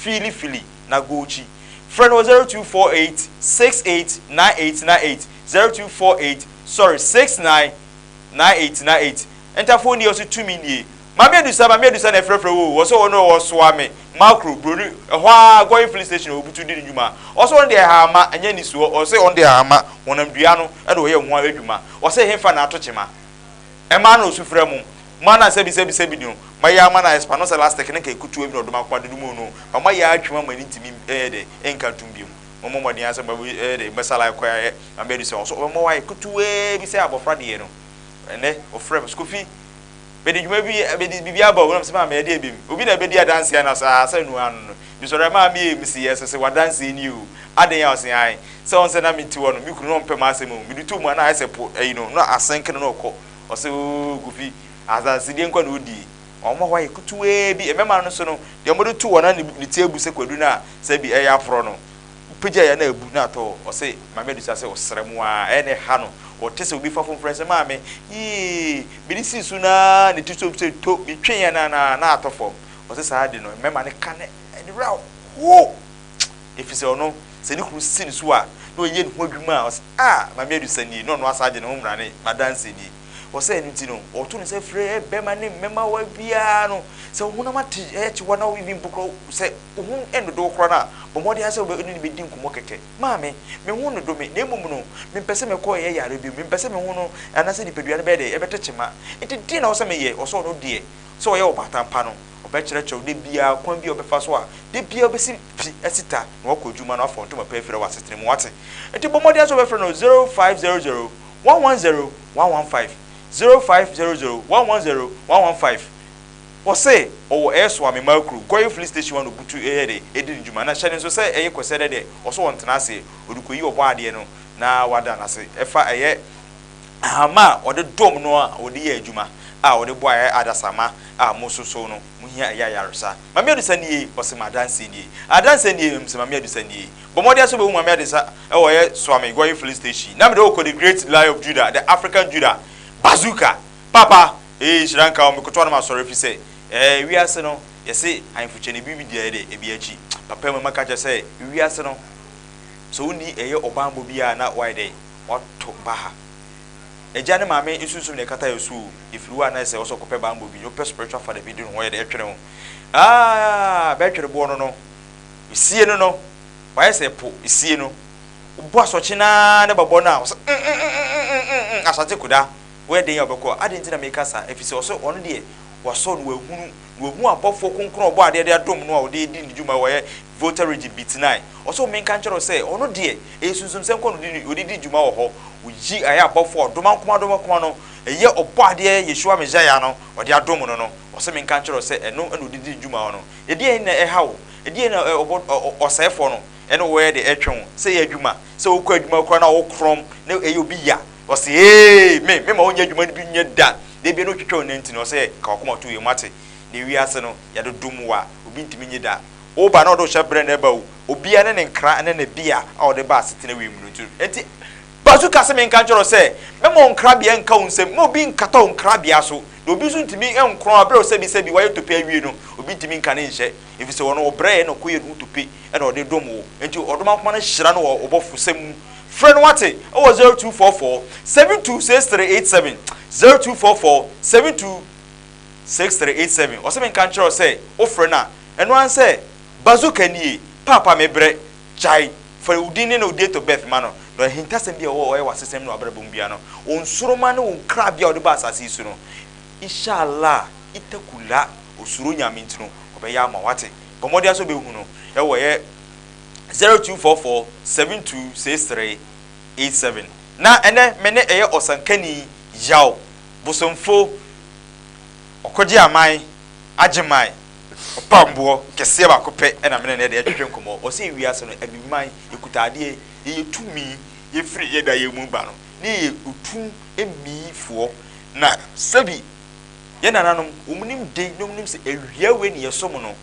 Fili fili na gochi. Frɛ no wɔ 0248 68 9898, 0248, sorry, 69 9898. Ntafoɔ nie, ɔse tumi nie. Maame Adusa, Maame Adusa na ɛfrɛfrɛ wo o, ɔse ɔno ɔsoa me, Makro, Broni, ɛhɔ ara Goyin filling station a ɔbutu di ne dwuma. Ɔse ɔno deɛ ɛha ama, ɛnyɛ nisuo, ɔse ɔno deɛ ɛha ama, honam dua no na ɔyɛ ho adwuma. Ɔse hefa na ato kyema? Ɛmaa na osu frɛ mo. Mo na sɛbi sɛbi sɛbi no ma yɛ ama na ɛspa no sɛ lastic ne nka ekutuo bi na ɔdom akoma dodo mu no ma mo ayɛ atwem ama ne ntumi ɛyɛ dɛ ɛnka ntom biom mo mmɔ mmɔden ara sɛ mo ɛyɛ dɛ mbɛsa like kɔ ayɛ ma mɛdu sɛ ɔso ɔbɛma wayɛ kutuwaa bi sɛ abɔfra deɛ no ɛnɛ ɔfrɛ me Kofi mede dwuma bi mede biribi aba o na mesɛ maame ɛde ebim obi na ɛbɛdi adanseɛ na saa sɛ nua no no mesɔre maame yɛ mesi yɛ sɛ sɛ wadanseɛ ni o aden a ɔse ae Sɛ ɔn sɛ na me te hɔ no me kunu na ɔmpɛ m'asɛm o, mede too mu a na ayɛ sɛ po ayi no na asɛnke no na ɔkɔ, ɔse oo Kofi adansedie nko na ɔdie. Wɔn hɔ ayɛ ketewaa bi, mmarima no nso no deɛ wɔde to hɔ na ne ti abu sɛ kwadu no a sɛ bi ɛyɛ aporɔ no, wopagya yɛ na abu na atɔ hɔ, ɔse Maame Adusa sɛ ɔsrɛ mo ara ɛyɛ na ɛha no, ɔte sɛ obi fa fon frɛ sɛ maame yee mede sii so no ara ne ti so sɛ to metwe yɛ no na na atɔ fam, ɔse saa ade no mmarima no ka no. sɛ ne werɛ aho ɛfiri sɛ ɔno sɛ ne kunu si ne so a na ɔyɛ ne ho adwuma a ɔsɛ a Maame Adusa nie na ɔno asa agye ne ho mmara ne madanse nie. Ɔsɛ ɛno nti no ɔto ne nsa frɛ bɛrima ne mmɛmawa biara no sɛ wo honam ate ɛyɛ kyewa na wo even mpo koraa sɛ wo ho nnodo wo koraa no a bɔ mmɔden ara sɛ wobɛ ne no bɛdi nkɔmmɔ kɛkɛ. Maame, me ho nnodo me na mmom no mempɛ sɛ mɛkɔ ɛyɛ yare bio, mempɛ sɛ me ho no anaasɛ nipadua no bɛyɛ dɛ ɛbɛte kyema. Nti deɛn na ɛwɔ sɛ meyɛ? Ɔsɛ ɔno deɛ sɛ ɔyɛ ɔbaatan pa no ɔbɛkyerɛkyerɛ wo da biara kwan bi a wobɛfa so a da biara wobɛsi pi asi ta na woakɔ adwuma na woafa wo ntoma pa afira wɔ asetena mu woate? Nti bɔ mmɔden ara sɛ wobɛfrɛ no 0500 110 115 0500 110 115 Ɔse ɔwɔ ɛyɛ Soame Makro, Goil filling station hɔ na ɔbutu ɛyɛ dɛ ɛdi ne dwuma. Na hyɛ no nso sɛ ɛyɛ Kwasiada deɛ ɔse ɔntena aseɛ, ɔde kɔyi ɔbɔadeɛ no na wada no ase ɛfa ɛyɛ ahama a ɔde dɔm no a ɔde yɛ adwuma a ɔde boa ɛyɛ adasamma a mo nso so no mo hia ɛyɛ ayaresa. Mame Adusa nie, ɔse m'adanseɛ nie. Adanseɛ nie, mese Mame Adusa nie. Bɔ mmɔden ara sɛ wobɛhu Maame Adesa wɔ yɛ Suame Goil Filling Station. Na mede wo kɔ the great Lion of Judah, the African Judah, Bazooka! Papa, ee nhyira nka wo, mekoto a na masɔre ɛfiri sɛ, ee wiase no, yɛse ahemfo kyɛ no ebi bi di ayɛ dɛ, ebi akyi. Papa mu maka kyerɛ sɛ, wiase no, sɛ wonni ɛyɛ ɔbanbɔ biara na woayɛ dɛ, woatɔ baha. Agya ne maame nsunsum na ɛkata yɛ so o, ɛfiri hɔ a na ɛsɛ wɔ sɛ ɔkɔpɛ banbɔ bi, wopɛ spiritual father bi de ne ho yɛ dɛ, ɛtwene ho. Aah, bɛtwere boɔ no no. Sie no no, wayɛ sɛ po sie no. Wobɔ asɔkye no ara na bɛbɔ no a, ɔsɛ mm-mm-mm-mm-mm-mm, Asante Koda, woyɛ den a wobɛkɔ. Adɛn nti na meka saa? Ɛfiri sɛ ɔsɛ ɔno deɛ, wasɔ no, wahunu, na wahu abɔfoɔ kronkron a ɔbɔ adeɛ de adom no a ɔde redi ne dwuma wɔ Volta Region Bitinae. Ɔsɛ o menka nkyerɛ wo sɛ, ɔno deɛ, ɛyɛ sunsumsɛm nko na ɔde di dwuma wɔ hɔ. Ɔyi ɛyɛ abɔfoɔ a ɔdomankoma adomankoma no, ɛyɛ ɔbɔ adeɛ Yeshua Messiah no, ɔde adom no no. Ɔsɛ menka nkyerɛ wo sɛ, ɛno na ɔde di ne dwuma hɔ no. Ɛdeɛn na ɛha wo? Ɛdeɛn na ɔbɔ ɔsɛefoɔ no ɛne wo yɛ de ɛtwe wo sɛ yɛ adwuma sɛ wokɔ adwuma koraa na wokorɔm na ɛyɛ obi ya ɔse ee me me ma wonyɛ adwuma no bi nyɛ da da bia na otwitwa wo nanti no ɔsɛ ka wakoma to yɛ ate na ewiase no yɛde dom wo a obi ntumi nye da woba na ɔde wo hyɛ brɛ na ɛba o obia ne ne nkra ne ne bea a ɔde ba asetena wei mu no nti nti Bazooka se menka nkyerɛ wo sɛ mɛma wo nkrabea nka wo nsam, mma obi nkata wo nkrabea so, na obi nso ntumi nkorɔn aberɛ a sɛbisɛbi wayɛ tope awie no, obi ntumi nka ne nhyɛ, ɛfiri sɛ ɔno ɔbrɛeɛ na ɔkɔyɛɛ ne ho tope na ɔde dom wo. Enti ɔdomankoma no hyira no wɔ ɔbɔfosɛm mu. Frɛ no wate wɔ 0244 726387, 0244 726387. Ɔse menka nkyerɛ wo sɛ wofrɛ no a, ɛno ara ne sɛ Bazooka nie, paapa mebrɛ. Gyae, fa wo din ne wo date of birth ma no, na ahintasɛm bi a ɛwɔ ɔyɛ w'asesɛm ne w'abrabɔ mu biara no, wo nsoromma ne wo nkrabea a wode baa asase yi so no, Isha-Allah, Itakullah, osuro Nyame nti no, ɔbɛyɛ ama wo, wate? Bɔ mmɔden ara sɛ wobɛhu no wɔ yɛ 0244 7263 87. Na ɛnɛ me ne ɛyɛ ɔsankani Yaw Bosomfo Ɔkɔgye Aman Agyeman Ɔpamboɔ kɛseɛ baako pɛ na me ne no de retwetwe nkɔmmɔ. Ɔse wiase no, Abibiman, yɛkuta adeɛ, yɛyɛ tumi, yɛfiri yɛn da yɛn mu ba no, ne yɛyɛ otummifoɔ. Na sɛbi yɛn nananom, wɔn nim de na wɔn nim sɛ awia wei ne yɛsom no,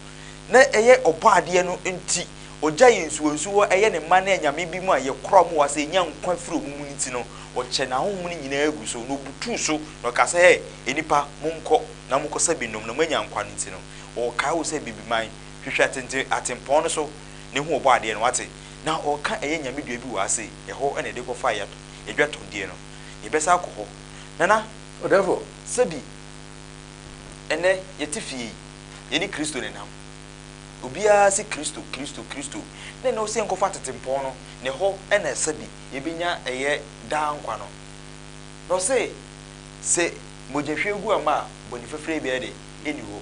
na ɛyɛ ɔbɔadeɛ no nti, ɔgya yɛn nsuwansuwa, ɛyɛ ne mma ne anyame bi mu a yɛkora wɔn wɔ ase, yɛnya nkwa firi wɔn mu no nti no, ɔkyɛ n'ahonhom no nyinaa gu so, na ɔbutuu so, na ɔkaa sɛ, Hɛ, nnipa, monkɔ. na monkɔsa bi nnom na moanya nkwa no nti no, ɔrekae wo sɛ Bibiman, hwehwɛ atenten atempɔn no so na hu Ɔbɔadeɛ no, wate? Na ɔreka ɛyɛ nyame dua bi wɔ ha sei, ɛhɔ na yɛde kɔfaa yɛn adwatɔdeɛ no. Yɛbɛsan akɔ hɔ. Nana, Ɔdɛfo. Sɛbi, ɛnnɛ yɛte fie yi, yɛne Kristo na ɛnam. Obiara se Kristo, Kristo, Kristo. Na ɛnnɛ wose yɛnkɔfa atetempɔn no, na ɛhɔ na sɛbi yɛbɛnya ɛyɛ daa nkwa no. Na ɔse, sɛ mogyahwiegu amma a, bɔne fafire biara de, ɛnni hɔ.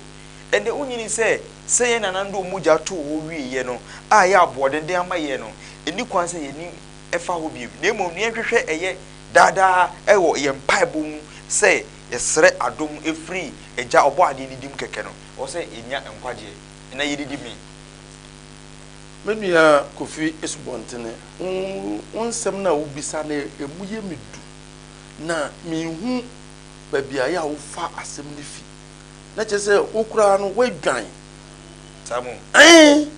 Ɛnnɛ wonyini sɛ, sɛ yɛn nananom de wɔn mogya too hɔ wieeɛ no, a ɛyɛ aboɔdenden ama yɛn no, ɛnni kwan sɛ yɛn ani fa hɔ bio, na mmom no yɛnhwehwɛ ɛyɛ daa daa wɔ yɛn mpaebɔ mu sɛ yɛsrɛ adom firi Agya Ɔbɔadeɛ no dim kɛkɛ no, ɛwɔ sɛ yɛnya nkwagyeɛ na yɛdidi mee. Me nua Kofi Asubɔntene, wo nsɛm no a wobisa no ɛmu yɛ me du. Na minhu baabi a ɛyɛ a wofa asɛm no fi. Na kyerɛ sɛ wo koraa no woadwan. Saa mu. Ɛn,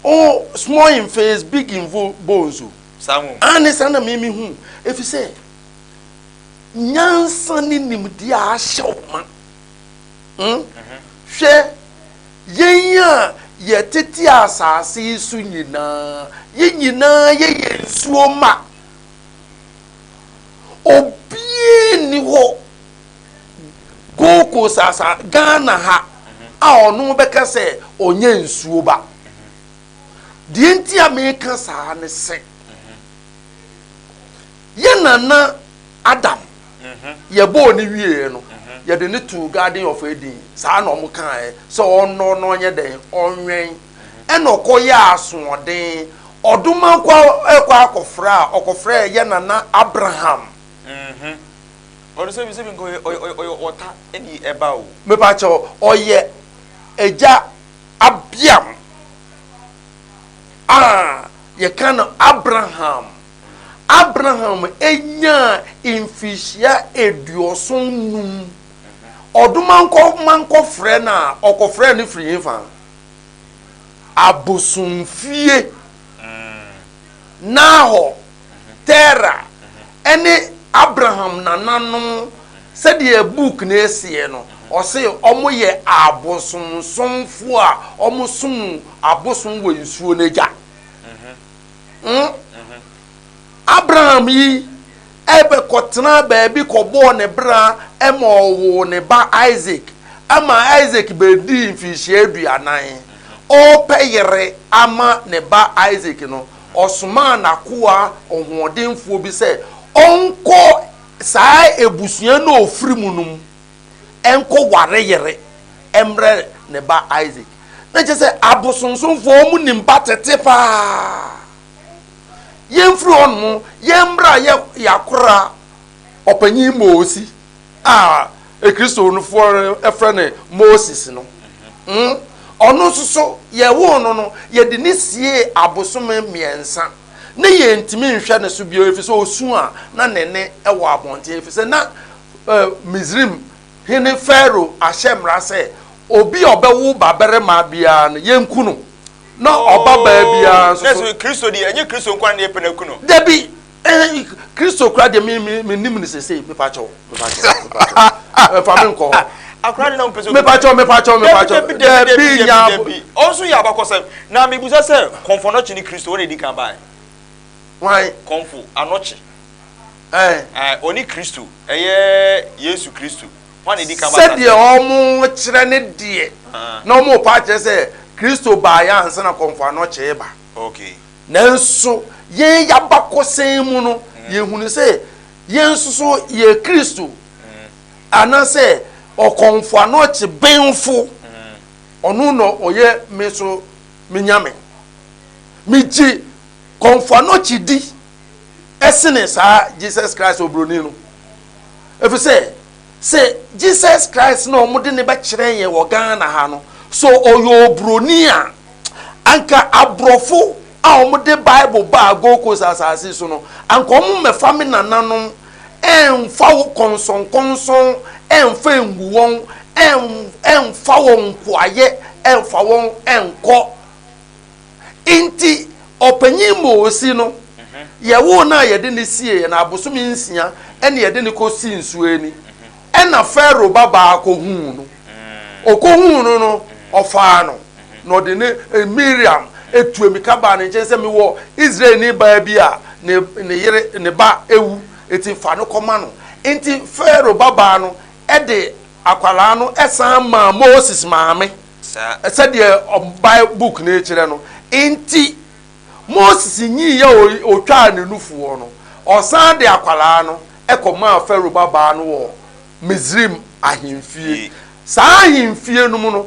oh, small in face, big in bones o. Saa mu. Aane, saa na me mehu. Ɛfiri sɛ nyansa ne nimdeɛ a ahyɛ wo ma. Hmm? Hwɛ, yɛn a yɛtete asase yi so nyinaa, yɛn nyinaa yɛyɛ nsuo mma. Obiara nni hɔ Gold Coast asa Ghana ha a ɔno bɛka sɛ ɔnyɛ nsuo ba. Deɛ nti a meka saa ne sɛ, yɛn nana Adam yɛbɔɔ ne wieɛ no, yɛde ne too Garden of Eden. Saa na ɔmo kaeɛ sɛ ɔnnɔ na ɔnyɛ dɛn, ɔnwɛn. Ɛna ɔkɔyɛ asoɔden. Ɔdoma kɔ ɛkɔ akɔfrɛ a ɔkɔfrɛ yɛn nana Abraham. Ɔno sɛ sɛ bi nka ɔyɛ ɔyɛ ɔyɛ ɔta ɛne ɛba o. Mepakyɛw, ɔyɛ agya Abiam a yɛka no Abraham. Abraham nyaa mfirihyia 75. Ɔdoma nkɔ ma nkɔfrɛ no a, ɔkɔfrɛɛ no firi hefa? Abosomfie. Nahor, Tera, ne Abraham nananom, sɛdeɛ book no seɛ no, ɔse wɔn yɛ abosomsomfoɔ a wɔsom abosom wɔ nsuo no agya. Abraham yi ɛbɛkɔtena baabi kɔbɔɔ ne bra ma ɔwoo ne ba Isaac, ama Isaac bɛdii mfirihyia 40. Ɔrepɛ yere ama ne ba Isaac no, ɔsomaa n'akoa ɔhoɔdenfoɔ bi sɛ ɔnkɔ saa abusua no a ɔfiri mu no mu nkɔware yere mmrɛ ne ba Isaac. Na kyerɛ sɛ abosonsomfoɔ wɔn nim ba tete paa. Yɛmfiri hɔ nom yɛmmra yɛ yɛakora ɔpanyin Mose a Akristofoɔ frɛ no Moses no. Ɔno nso so yɛwoo no no yɛde ne siee abosome 3 ne yɛntumi nhwɛ ne so bio ɛfiri sɛ ɔsu a na ne nne wɔ abɔnten ɛfiri sɛ na Misraim hene Farao ahyɛ mmara sɛ obi a ɔbɛwo babarima biara no yɛnku no na ɔbabaa biara nso so. Na Kristo deɛ ɛnyɛ Kristo nko ara na yɛpɛ no aku no. Dabi, Kristo kura deɛ mi mi mi nim no sese mepakyɛw mepakyɛw mepakyɛw ɛfa mi nkɔ hɔ. Akora de na mpɛ sɛ. Mepakyɛw mepakyɛw mepakyɛw dabi nya. Ɔnso yɛ abakɔsɛm na mebusa sɛ kɔnfɔ anɔkye ne Kristo wɔn na edi kan bae. Wan? Kɔnfo anɔkye. Ɛɛ ɔne Kristo ɛyɛ Yesu Kristo. Hwan na edi kan ba asase? Sɛdeɛ wɔkyerɛ ne deɛ na wɔrepa akyerɛ sɛ Kristo baeɛ ansa na kɔnfo anɔkye reba. Okay. Nanso yɛn abakɔsɛm mu no, yɛhunu sɛ yɛn nso so yɛ Kristo anaasɛ ɔkɔmfo anɔkye benfo. Ɔno na ɔyɛ me so me nyame. Megye kɔmfo anɔkye di ɛsene saa Jesus Christ oburoni no. Ɛfiri sɛ, sɛ Jesus Christ na wɔde ne bɛkyerɛ yɛn wɔ Ghana ha no, so ɔyɛ oburoni a, anka aborɔfo a wɔde Bible baa Gold Coast asase so no, anka wɔn mmɛfa me nananom ɛmfa wo kɔnsɔnkɔnsɔn ɛmfa ngu wɔn, ɛmfa wɔn nkoayɛ ɛmfa wɔn ɛnkɔ. Nti ɔpanyin Mose no, yɛwoo no a yɛde no sieeɛ no abosome 6 ɛna yɛde no kɔsii nsuo ani. Ɛna Farao babaa kɔhuu no. Ɔkɔhuu no no, ɔfaa no na ɔde ne Miriam etu amika baa ne nkyɛn sɛ mewɔ Israelni baa bi a ne ne yere ne ba ewu, eti fa no kɔma no. Nti Farao babaa no de akwadaa no san maa Moses maame. Sɛdeɛ Bible book no kyerɛ no, nti Moses nyiiɛ a ɔtwaa ne nufoɔ no, ɔsan de akwadaa no kɔmaa Farao babaa no wɔ Misraim ahemfie. Saa ahemfie no mu no,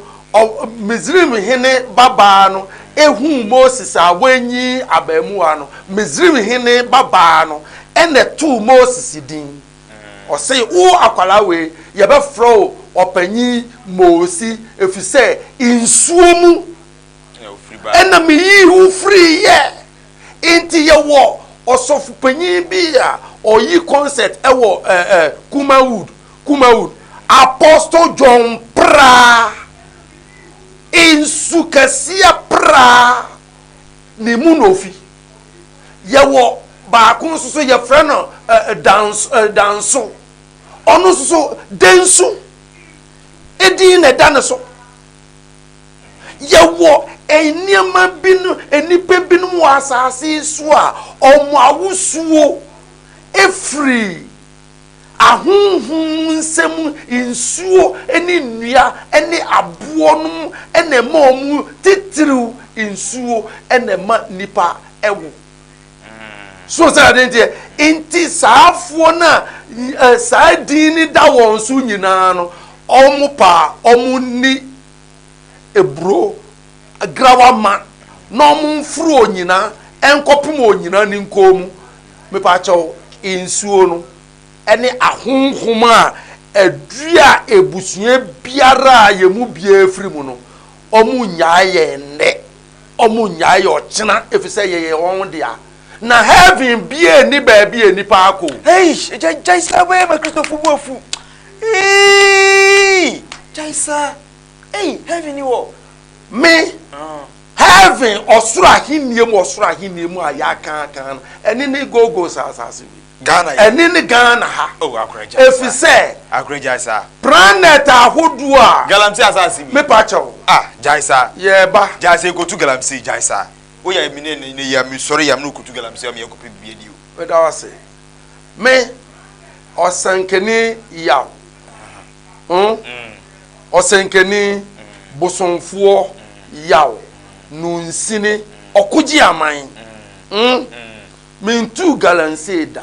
Misraim hene babaa no huu Moses a wanyi abaamuwa no, Misraim hene babaa no na ɛtoo Moses din. Ɔse, wo akwadaa wei, yɛbɛfrɛ wo ɔpanyin Mose, ɛfiri sɛ nsuo mu ɛna meyii wo firiiɛ. Nti yɛwɔ ɔsɔfopanyin bi a ɔyi concert ɛwɔ ɛɛ Kumawood, Kumawood, Apostle John Pra, nsu kɛseɛ pra ne mu na ofi. Yɛwɔ baako nso so yɛfrɛ no ɛɛ Danso, ɛɛ Danso. Ɔno nso so Densu edin na ɛda ne so. Yɛwɔ Nneɛma bi no, nnipa binom wɔ asase yi so a, wɔn awosuo firi ahonhom nsam, nsuo ne nnua ne aboɔ nom na ɛma wɔn, titiriw nsuo na ɛma nnipa wo. So sɛ ade nteɛ nti saafoɔ no a saa din no da wɔn so nyinaa no, wɔn paa wɔn nni eburo grawa ma na wɔn mforo onyina nkɔpem onyina ne nkɔn mu. Mepaakyɛw, nsuo no ne ahonhom a adua ebusua biara a yɛn mu biara firi mu no, wɔn nnyae yɛn nnɛ. Ɔmo nnyae yɛ ɔkyena efisɛ yɛyɛ wɔn dea. Na heaven biaa nni baabi a nnipa akɔ o. Eish agya gyae saa wobɛyɛ ma Kristofo bo afu eii gyae saa ei heaven ni hɔ. Me, heaven, ɔsoro ahennie mu, ɔsoro ahennie mu a yɛaka aka no, ɛne ne Golgotha asase wei. Ghana yɛ. Ɛne ne Ghana ha. Oh akora gyae saa. Efisɛ. Akora gyae saa. Planet ahodoɔ a. Galamsey asase bi. Mepa kyɛw. Ah gyae saa. Yɛreba. Gyae saa ekotu galamsey gyae saa. Woyɛ me ne ne yɛ me sɔre yam ne okotu galamsey ama yɛkɔpɛ biribi adi o. Meda wo ase. Me ɔsɛnkani Yaw. Hmm? Ɔsɛnkani, bosomfoɔ Yaw, nunsini, ɔkogye aman. Hmm? Mentuu galamsey da.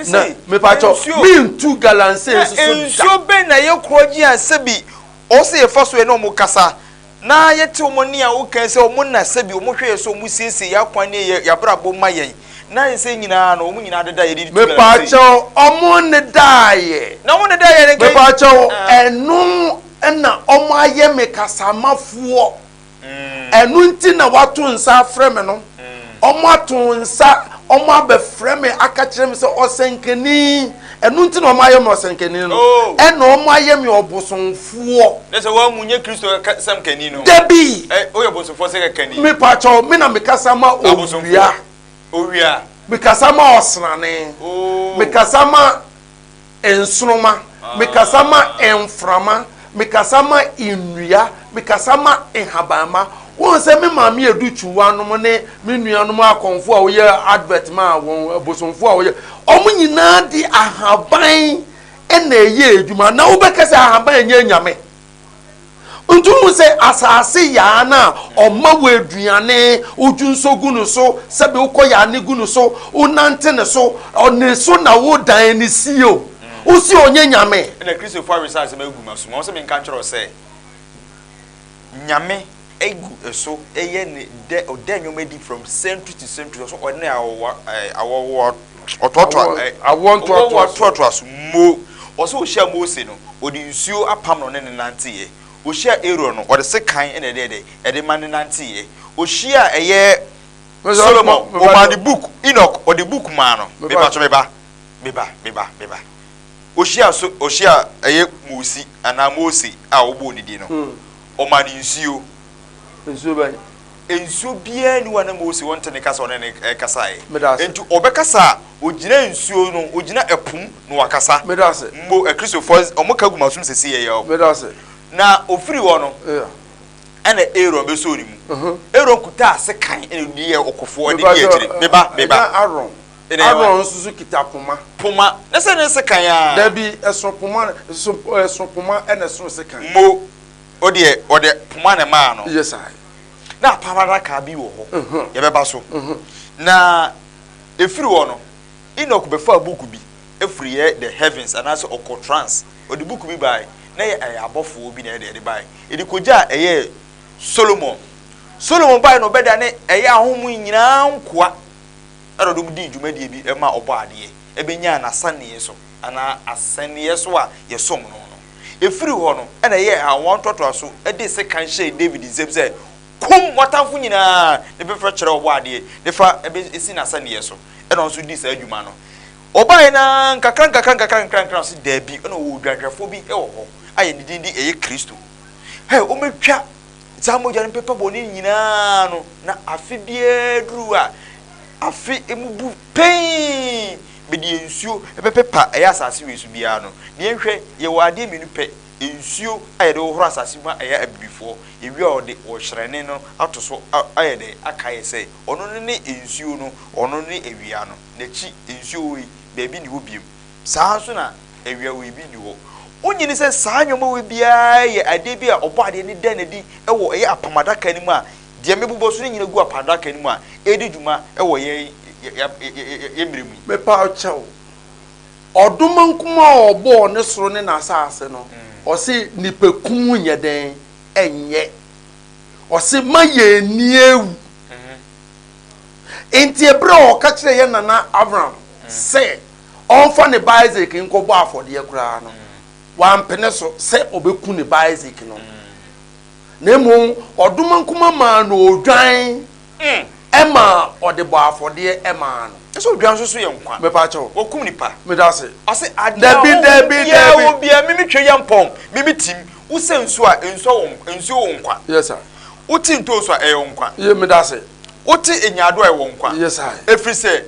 Na mepakyɛw, mentu galamsey nso so da. Nsuo bɛn na ɛyɛ korɔgye a sɛbi ɔwɔ sɛ yɛfa so yɛne wɔn kasa na yɛte wɔn nne a woka sɛ wɔn na sɛbi wɔn hwɛ yɛ so wɔn siesie yɛn akwan ne yɛn abrabɔ ma yɛn na yɛ sɛ nyinaa no wɔn nyinaa deda yɛde tu galamsey. Mepakyɛw, wɔn nnedaeɛ. Na wɔn nnedaeɛ no nka. Mepakyɛw, ɛno na wɔn ayɛ me kasamafoɔ. Ɛno nti na wɔato nsa afrɛ me no. Wɔato nsa, wɔabɛfrɛ me aka kyerɛ me sɛ ɔsɛnkani. Ɛno nti na wɔayɛ me ɔsɛnkani no. Oh. Ɛna wɔayɛ me ɔbosomfoɔ. Ne sɛ wɔamu nyɛ Kristo sɛm kani no. Dabi. Ɛ woyɛ bosomfoɔ sɛ kani. Mepakyɛw, me na mekasa ma owia. Owia. Mekasa ma ɔsrane. Oh. Mekasa ma nsoromma, mekasa ma mframa, mekasa ma nnua, mekasa ma nhabamma. Wohu sɛ me maame Adu Twuwa nom ne me nuanom akɔmfo a wɔyɛ advert ma wɔn, abosomfo a wɔyɛ, wɔn nyinaa de ahaban na ɛyɛ adwuma. Na wobɛka sɛ ahaban nyɛ anyame. Nti wohu sɛ asase yaa no a ɔma wo aduane, wodwu nso gu no so, sɛbe wokɔ yaa ne gu no so, wonante ne so, ne so na wodan ne sie o. Wosi ɔnyɛ nyame. Ɛna Kristofo awesa asɛm agu m'asom. Wɔn sɛ menka nkyerɛ wo sɛ Nyame gu so yɛ ne dɛ ɔda nneɛma adi from century to century ɔso ɔne awɔ awɔ ɔtoatoa awoɔ ntoatoa so mo ɔsɛ ɔhyia Mose no ɔde nsuo apam no ne ne nanteeɛ ɔhyia Aaron no ɔde sekan ɛna ɛde ɛde ɛde ma ne nanteeɛ ɔhyia ɛyɛ Solomon ɔmaa ne book Enoch ɔde book maa no meba so meba meba meba meba ɔhyia so ɔhyia ɛyɛ Mosi anaa Mose a ɔbɔɔ ne din no ɔmaa ne nsuo Nsuo bɛn? Nsuo biara nni hɔ a na Mose ɔnte ne kasa a ɔne no kasaeɛ. Meda ase. Enti ɔbɛkasa a, ɔgyina nsuo no, ɔgyina ɛpo mu na wakasa. Meda ase. Mo, Akristofoɔ, wɔka gu m'asom seesei yɛ yaw. Meda ase. Na ɔfiri hɔ no, Yeah. ɛna Aaron bɛsɔɔ ne mu. Uh-huh. Aaron kutaa sekan ɛna ɔde yɛɛ ɔkofoɔ de Meba dii sɛ, akyire. Meba, meba. Ɛnyɛ Aaron. Ɛna ɛyɛ Aaron nso so kita poma. Poma. Na sɛ ne sekan a. Dabi, ɛsono poma, ɛsono poma ɛna ɛsono sekan. Mo. O deɛ ɔde poma na ɛmaa no. Yes I. Na apam adaka bi wɔ hɔ. Yɛbɛba so. Na ɛfiri hɔ no, Enoch bɛfaa book bi firi yɛ the heavens anaasɛ ɔkɔ trance. Ɔde book bi baeɛ. Na ɛyɛ ɛyɛ abɔfoɔ bi na ɛde ɛde baeɛ. Ɛde kɔgyaa ɛyɛ Solomon. Solomon baeɛ na ɔbɛdane ɛyɛ ahonhom nyinaa nkoa ɛna ɔde wɔn dii dwumadie bi ɛma ɔbɔ adeɛ ɛbɛnyaa n'asaneɛ so anaa asɛnneɛ so a yɛsom no no. Ɛfiri hɔ no, ɛnna ɛyɛɛ awoɔ ntoatoaso de sekan hyɛɛ Dawid nsam sɛ, Kum w'atamfo nyinaa, na bɛfa kyerɛ Ɔbɔadeɛ, na fa bɛsi n'asɛnneɛ so. Ɛnna ɔno nso dii saa dwuma no. Ɔbaeɛ no ara, nkakrankakra nkakrankakra, ɔse, Dabi, ɛnna ɔwɔ odwanhwɛfoɔ bi wɔ hɔ a ne din de ɛyɛ Kristo. Hɛ, wɔbɛtwa saa mogya no mpepa bɔne nyinaa no, na afe biara duru a, afe mu bu pɛn, mede nsuo bɛpepa ɛyɛ asase wei so biara no. Na yɛnhwɛ, yɛwɔ adeɛ mmienu pɛ. Nsuo a yɛde hohoro asase mu a ɛyɛ abibifoɔ, yɛwie a ɔde ɔhyerɛne no ato so ayɛ dɛn akae sɛ ɔno no ne nsuo no, ɔno ne awia no, n'akyi nsuo wei baabi nni hɔ biom. Saa ara nso na awia wei bi nni hɔ. Wonnye nni sɛ saa nneɛma wei biara yɛ adeɛ bi a Ɔbɔadeɛ no da no adi wɔ ɛyɛ apam adaka no mu a deɛ mebobɔ so no nyina gu apam adaka no mu a ɛredi dwuma wɔ yɛn yɛn mmerɛ mu yi? Mepa wo kyɛw, Ɔdomankoma a ɔbɔɔ ne soro ne n'asase no, ɔse nnipakum nyɛ dɛn? Ɛnyɛ. Ɔse ma yɛn ani awu. Enti ɛberɛ a ɔka kyerɛɛ yɛn nana Abraham sɛ ɔmfa ne ba Isak nkɔbɔ afɔdeɛ koraa no, wampene so sɛ ɔbɛku ne ba Isak no. Na mmom ɔdomankoma maa no odwan ma ɔde bɔɔ afɔdeɛ maa no. Ɛsɛ odwan nso so yɛ nkwa. Mepa kyɛw. Wɔkum nipa. Meda ase. Ɔse adeɛ a honhom biara wɔ biara mimi twe yɛ mpɔn mimi tim wosɛ nsuo a nsuo wɔ nsuo wɔ nkwa. Yes sir. Wote ntoosu a ɛyɛ nkwa. Ye meda ase. Wote nyaado a ɛwɔ nkwa. Yes sir. Ɛfiri sɛ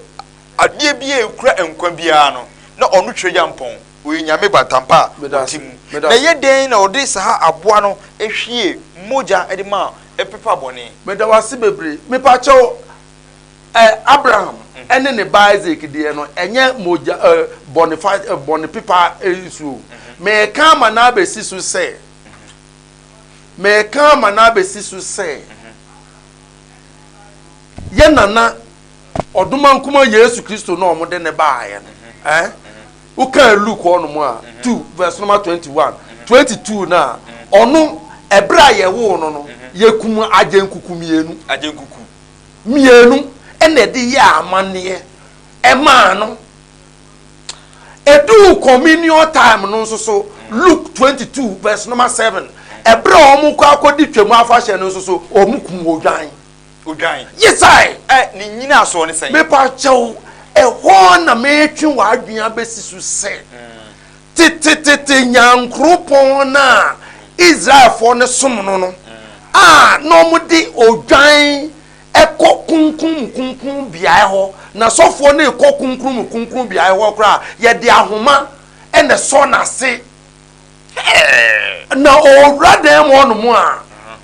adeɛ biara a ɛkura nkwa biara no na ɔno twe yɛ mpɔn ɔyɛ Nyame batampa a ɔte mu. Na ɛyɛ dɛn na ɔde saa aboa no hwie mogya de ma ɛpepa bɔne? Meda wo ase bebree. Mepakyɛw, ɛ, Abraham ne ne ba Isak deɛ no, ɛnyɛ mogya, ɛ, bɔne fa, ɛ, bɔne pepa nsuo. Meka ama no abɛsi so sɛ, meka ama no abɛsi so sɛ, yɛ nana ɔdomankoma Yesu Kristo na wɔde ne baeɛ no, ɛ, Wokan Luke hɔnom a, 2 verse number 21, 22 no a, ɔno ɛberɛ a yɛwoo no no, yɛkum agyenkuku mmienu. Agyenkuku. Mmienu ɛna ɛde yɛɛ amanneɛ ɛmaa no. Ɛduu communion time no nso so, Luke 22 verse number 7, ɛberɛ a wɔkɔ akɔdi Twam afahyɛ no nso so, wɔkum odwan. Odwan. Yesae! Ɛ, ne nnyinasoɔ ne sɛn? Mepa kyɛw, ɛhɔ na meretwe w'adwene abɛsi so sɛ, tetetete nyankoropɔn no a Israelfoɔ no som no no, a na wɔde odwan kɔ kronkron mu kronkron beaeɛ hɔ, na sɔfoɔ no rekɔ kronkron mu kronkron beaeɛ hɔ koraa a, yɛde ahoma na ɛsɔ n'ase. Na ɔwura dan mu hɔnom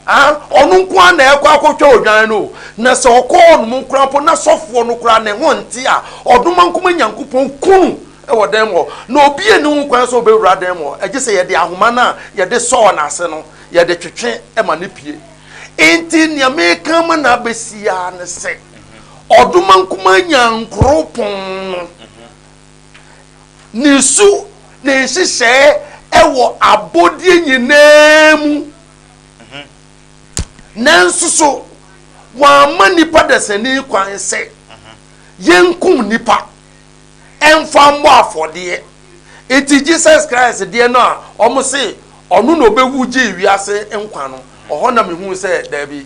a, ɔno nko ara na ɛkɔ akɔtwa odwan no. Na sɛ ɔkɔ hɔnom koraa mpo na sɔfoɔ no koraa ne ho nte a, ɔdomankoma Nyankopɔn ku no wɔ dan mu hɔ. Na obi nni ho kwan sɛ ɔbɛwura dan mu hɔ, gye sɛ yɛde ahoma no a yɛde sɔɔ n'ase no, yɛde twetwe ma no pue. Enti nea mereka ama no abɛsi ara ne sɛ, ɔdomankoma Nyankoropɔn no, Ne su, ne nhyehyɛe wɔ abɔdeɛ nyinaa mu. Nanso so wɔamma nnipa dasani kwan sɛ yɛnkum nnipa mfa mmɔ afɔdeɛ? Enti Jesus Christ deɛ no a wɔse ɔno na ɔbɛwu gyee wiase nkwa no, ɔhɔ na mehuu sɛ daabi.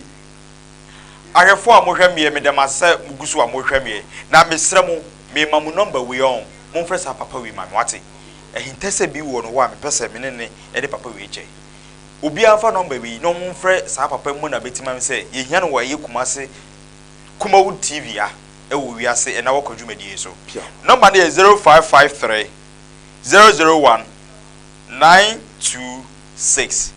Ahwɛfoɔ a mohwɛ meɛ meda mo ase sɛ mogu so a mohwɛ meɛ na mesrɛ mo mema mo number wei ɔn momfrɛ saa papa wei ma me wate ahintasɛm bi wɔ no hɔ a mepɛ sɛ me ne ne ɛde papa wei kyɛ obiara mfa number wei na ɔmo mfrɛ saa papa mu na bɛti ma me sɛ yɛhia no wɔ ɛyɛ Kumase Kumawood TV a ɛwɔ wiase ɛna wɔkɔ dwumadie so number no yɛ 0553 001 926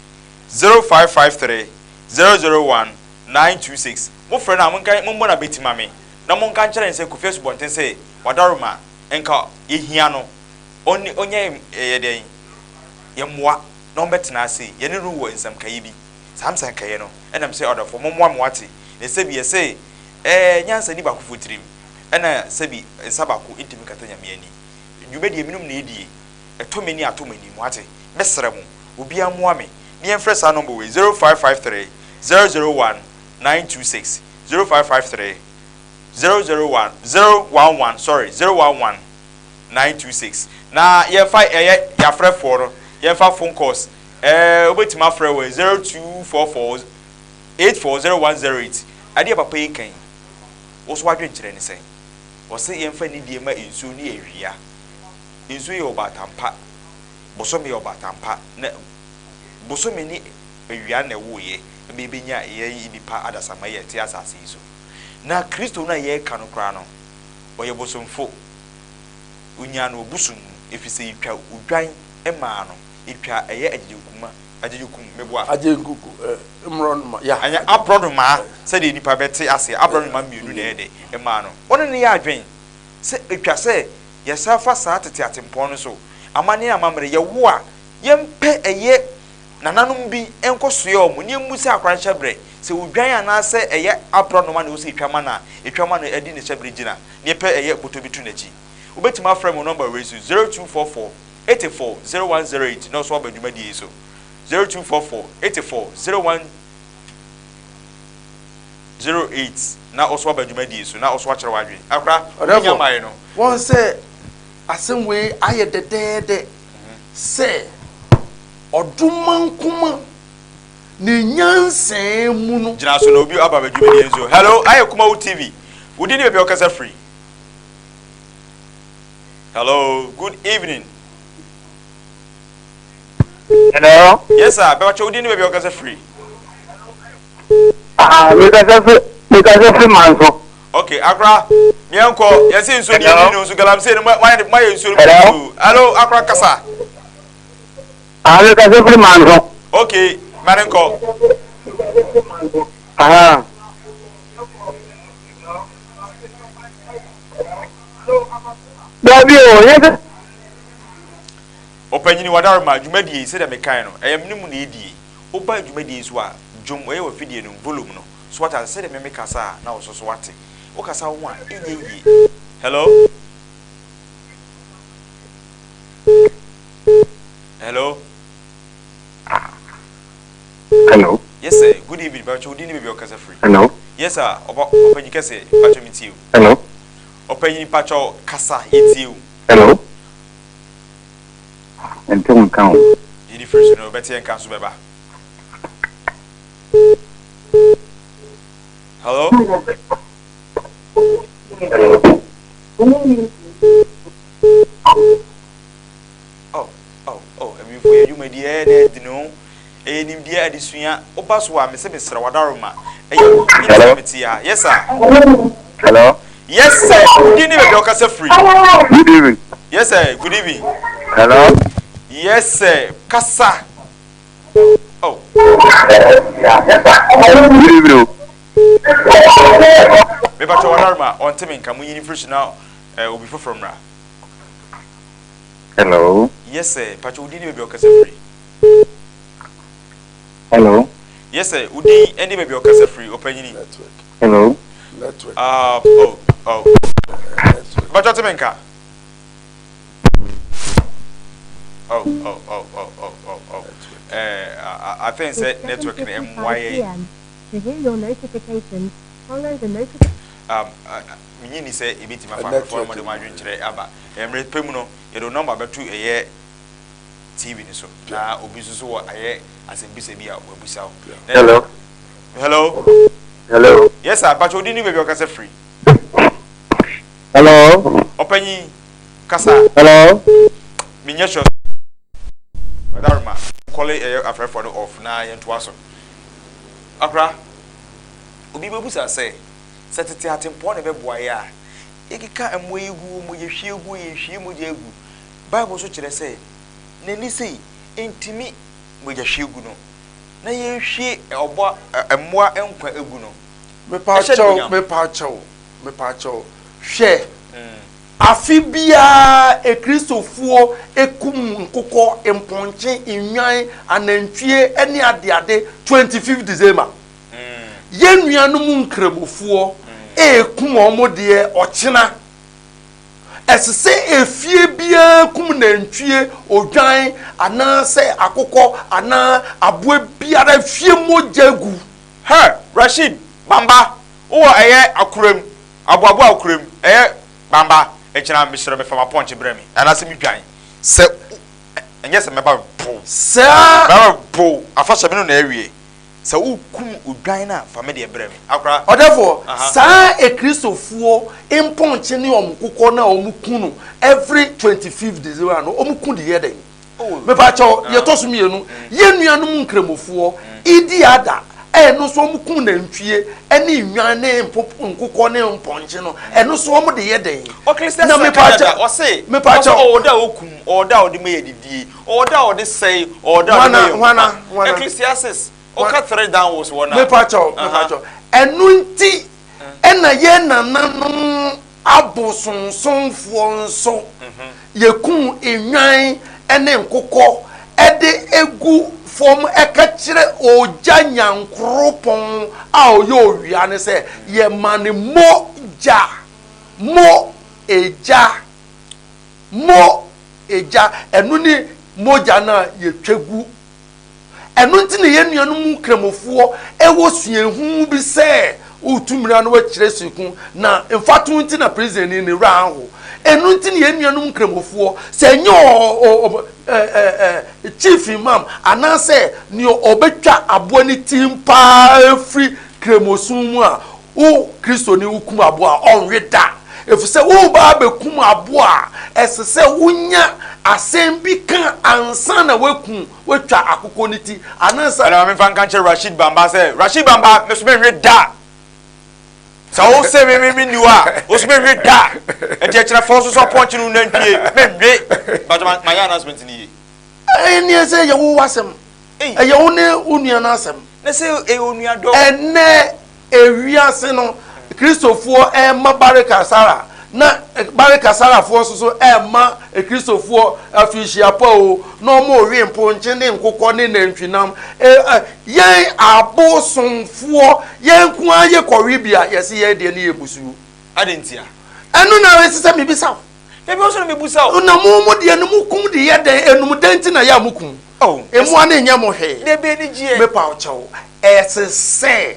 0553 001 926 Mofrɛ no a, monka mommɔ no abati ma me, na monka nkyerɛ no sɛ Kofi Asubɔnten sɛ wadaroma nka yɛhia no, ɔne ɔnyɛ yɛ dɛn, yɛmmoa na ɔmmɛtena ase, yɛne no wɔ nsɛmkaeɛ bi. Saa nsɛnkaeɛ no, ɛna mesɛ ɔdɔfoɔ mommoa me wate, na sɛbi yɛse ɛɛ nyansa nni baakofoɔ tirim, ɛna sɛbi nsa baako ntumi nkata Nyame ani. Dwumadie menom na ɛdie, ɛtɔ m'ani a atɔ mo anim, wate, mɛsrɛ mo, obiara mmoa me na yɛmfrɛ saa nɔmba wei, 0553 001 926, 0553 001 011 sorry 011 926 na yɛmfa ɛyɛ yɛafrɛfoɔ no yɛmfa phone calls ɛɛ wobɛtumi afrɛ wɔ 0244 840108 adeɛ papa yi kan wo so wadwenkyerɛ ne sɛn wɔse yɛmfa nidie ma nsuo ne awia nsuo yɛ ɔbaatampa Bosome yɛ ɔbaatan pa, na bosome ne awia na ɛwoeɛ ma yɛbɛnya yɛn nnipa adasamma yi a ɛte asase yi so. Na Kristo no a yɛreka no koraa no, ɔyɛ bosomfo. Ɔnyaa no wɔ bosom mu, ɛfiri sɛ yɛtwa odwan maa no. Etwa ɛyɛ agyegyenkuma, agyegyekum, meboa. Agyenkuku, eh, mmorɔnoma, ya. Ɛnyɛ aborɔnomaa, sɛdeɛ nnipa bɛte aseɛ, aborɔnoma mmienu na ɛyɛ dɛ ɛmaa no. Wɔne no yɛ adwene sɛ etwa sɛ yɛsan fa saa tete atempɔn no so. Amanneɛ ne amammerɛ, yɛwo a, yɛmpɛ ɛyɛ nananom bi nkɔsoɛ wɔn na yɛmmu sɛ akwadaa no hyɛberɛ. Sɛ odwan anaasɛ ɛyɛ aborɔnoma na ɛwɔ sɛ yɛtwa ma no a, yɛtwa ma no de ne hyɛberɛ gyina, na yɛpɛ ɛyɛ bɔtɔ bi to n'akyi. Wobɛtumi afrɛ me wɔ nɔmba wei so, 0244 84 0108 na ɔso aba dwumadie yi so, 0244 84 0108 na ɔso aba dwumadie yi so na ɔso akyerɛ w'adwene. Akora, obi nya Ɔdɛfo, mmaeɛ no. wɔn sɛ asɛm wei ayɛ dɛdɛɛdɛ sɛ ɔdomankoma ne nyansaa mu no. Gyina so na obi aba bɛ dwumadie yi so. Hello, ayɛ Kumawu TV. Wo din ne baabi a wokasa firi. Hello, good evening. Hello. Yes sir, bɛbɛkyɛ wo din ne baabi a wokasa firi. Ah, mekasa fi mekasa fi manso. Okay, akora, miɛnkɔ, yɛsi nsuo ni yɛni no nso galamsey no mayɛ mayɛ nsuo no mu. Hello, akora kasa. Ah, mekasa fi manso. Okay, mane nkɔ. Ah. Dabi o, yɛ sɛ. Ɔpanyini Wadaroma, dwumadie yi, sɛdeɛ mekaeɛ no, ɛyɛ mene mu na ɛdie. Woba dwumadie yi so a, dwom, ɛyɛ w'afidie no, volume no, so wate aseɛ, sɛdeɛ me mekasa a, na wo nso so woate. Wokasa wo ho a, ɛnyɛ yie. Hello? Hello? Hello. Yes sir, good evening, mpakyɛ wo din ne baabi a wokasa firi? Hello. Yes sir, ɔba, ɔpanyin kɛseɛ, mpakyɛ metie wo. Hello. Ɔpanyin mpakyɛ kasa, yɛtie wo. Hello. Nte wo nka o. Yɛdi firi so no, wobɛte yɛn nka nso bɛba. Hello. Oh, oh, oh, abibifo yɛ dwumadi ɛyɛ na ɛdi no. Ɛyɛ nimdeɛ adesua. Woba so a, mese mesrɛ wadaroma. Ɛyɛ Hello. mete ha. Yes sir. Hello. Yes sir. Wodi ne baabi a wɔkasa firi. Good evening. Yes sir. Good evening. Hello. Yes sir. Kasa. Oh. Good evening. Mebatɔ wadaroma ɔnte me nka mo nyini firi so na obi foforɔ mmra. Hello. Yes sir. Patro wodi ne baabi a wɔkasa firi. Hello. Yes sir. Wodi ne baabi a wɔkasa firi ɔpanyini. Network. Hello. Network. Oh oh. Patro te me nka. Oh oh oh oh oh oh oh. I think sɛ network no mmoa yɛn. To hear your notifications, follow the notification. Menye ni sɛ ebetumi afa ahwɛfoɔ no mɔde wɔn adwenkyerɛ aba. Mmerɛ pɛ mu no, yɛde wo nɔmba bɛto ɛyɛ TV no so na obi nso so wɔ ayɛ asɛmbisa bi a wabusa wo. Hello. Hello. Hello. Yes sir, mpakyɛ odi ne baabi a ɔkasa firi. Hello. Ɔpanyin kasa. Hello. Menyɛ sure. Ɔdaroma kɔle ɛyɛ afrɛfoɔ no off na yɛntoa so. Akora, obi bɛbusa sɛ, sɛ tete atempɔn na ɛbɛboa yɛ a, yɛkeka mmoa yi gu, mogya hwie gu, yɛhwie mogya gu. Bible nso kyerɛ sɛ, n'ani sei ntumi mogya hwie gu no, na yɛhwie ɔbɔ mmoa nkwa gu no. Ɛhyɛ Mepaakyɛw, animuonyam. mepaakyɛw, mepaakyɛw. Hwɛ, afe biara Akristofoɔ kum nkokɔ, mpɔnkye, nnwan, anantwie ne adeade 25 December. Yɛn nuanom nkramofoɔ rekum wɔn deɛ ɔkyena. Ɛsɛ sɛ efie biara kum nantwie, odwan, anaasɛ akokɔ anaa aboa biara hwie mogya gu. Her, Rasheed, Bamba, wowɔ ɛyɛ akoram, aboaboa akoram, ɛyɛ Bamba, ɛkyena mesrɛ me fa m'apɔnkye brɛ me, anaasɛ me dwan, sɛ ɛnyɛ sɛ mɛba bo, Saa. mɛba bo, afahyɛ me no na awie, sɛ wokum odwan no a fa me deɛ brɛ me, akora. Ɔdɛfoɔ, Aha. saa Akristofoɔ mpɔnkye ne wɔn kokɔ no a wɔn ku no every 25th December no, wɔn ku de yɛ dɛn? Oh. Mepakyɛw, deɛ ɛtɔ so mmienu, yɛn nuanom Nkramofoɔ, Idi Ada. Ɛno nso wɔn kum nantwie ɛne nnwan ne nkokɔ ne mpɔnkye no, ɛno nso wɔn de yɛ dɛn? Ɔkristian Na sɛ mepa Canada, kyɛw, ɔse, mepa ɔse kyɛw. ɔwɔ da a okum, ɔwɔ da a ɔde ma yɛ didie, ɔwɔ da a ɔde sɛe, ɔwɔ da a ɔde ma Hwana, yɛ hwana, nkwa. hwana? Ecclesiastes, ɔka 3 downwards wɔ no a. Mepa kyɛw, mepa kyɛw. Ɛno nti ɛna yɛn nananom abosonsomfoɔ nso yɛkum nnwan ne nkokɔ de gu fam ka kyerɛ ogya nyankoropɔn a ɔyɛ owia no sɛ yɛma no mogya, mo egya, mo egya, ɛno ne mogya no a yɛtwa gu. Ɛno nti na yɛn nuanom Nkramofoɔ wɔ suahu bi sɛ woretu mmira na woakyerɛ sukuu, na mfatoho nti na prisonni no werɛ anho. Ɛno nti na yɛn nuanom Nkramofoɔ, sɛ ɛnyɛ ɔ ɔ ɛ ɛ chief imam anaasɛ nea ɔbɛtwa aboa no ti paa afiri Kramosom mu a, wo Kristoni wokum aboa a, ɔnwe da. Ɛfiri sɛ woreba abɛkum aboa a, ɛsɛ sɛ wonya asɛm bi ka ansa na woakum, woatwa akokɔ no ti anaasɛ. Ɛna ma memfa nka nkyerɛ Rashid Bamba sɛ, Rashid Bamba, me so menwe da! Sɛ wo se me me menni hɔ a, wo so menwe da! Nti ɛkyerɛ fa wo so sɛ ɔpɔnkye no nantwie, menwe! Mpakyɛ ma mayɛ announcement no yie? Ɛnneɛ sɛ ɛyɛ wo w'asɛm. Ɛyɛ wo ne wo nua no asɛm. Na sɛ ɛyɛ onuadɔ. Ɛnnɛ ewiase no, Kristofoɔ rema Barika Sara, na Barika Sarafoɔ nso so rema Kristofoɔ afirinhyia pa o, na wɔrewe mponkye ne nkokɔ ne nantwinam. E, ɛ, yɛn abosomfoɔ, yɛn nko ara yɛkɔwe bi a, yɛse yɛn deɛ no yɛ mmusuo. Adɛn ntia? Ɛno na ɛsɛ sɛ mebisa wo. Dabi, wo nso na mebusa wo. Na mo mo deɛ no mokum de yɛ dɛn? Enum dɛn nti na yɛ a mokum? Oh, Mmoa no nyɛ mo hwee. Dabi, anigyeɛ. Mepa wo kyɛw, ɛsɛ sɛ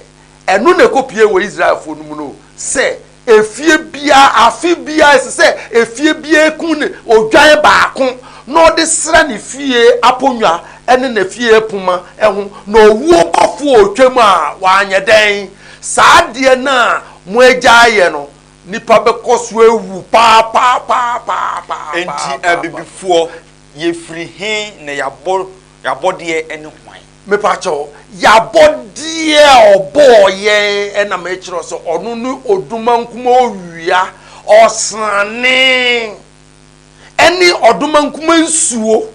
ɛno na ɛkɔpue wɔ Israelfoɔ no mu no, sɛ efie biara, afe biara, ɛsɛ sɛ efie biara ku ne odwan baako na ɔde sra ne fie aponnwa ne ne fie poma ho, na owuo bɔfoɔ a ɔtwam a wanyɛ dɛn? Saa adeɛ no a mo agya ayɛ no, nnipa bɛkɔ so awu paapaapaapaapaa. Enti abibifoɔ, yɛfiri he na yɛabɔ y'abɔdeɛ ne hwan? Mepakyɛw, y'abɔdeɛ a ɔbɔɔ yɛn na mekyerɛ wo sɛ ɔno ne Odomankoma owia, ɔsrane, ɛne Ɔdomankoma nsuo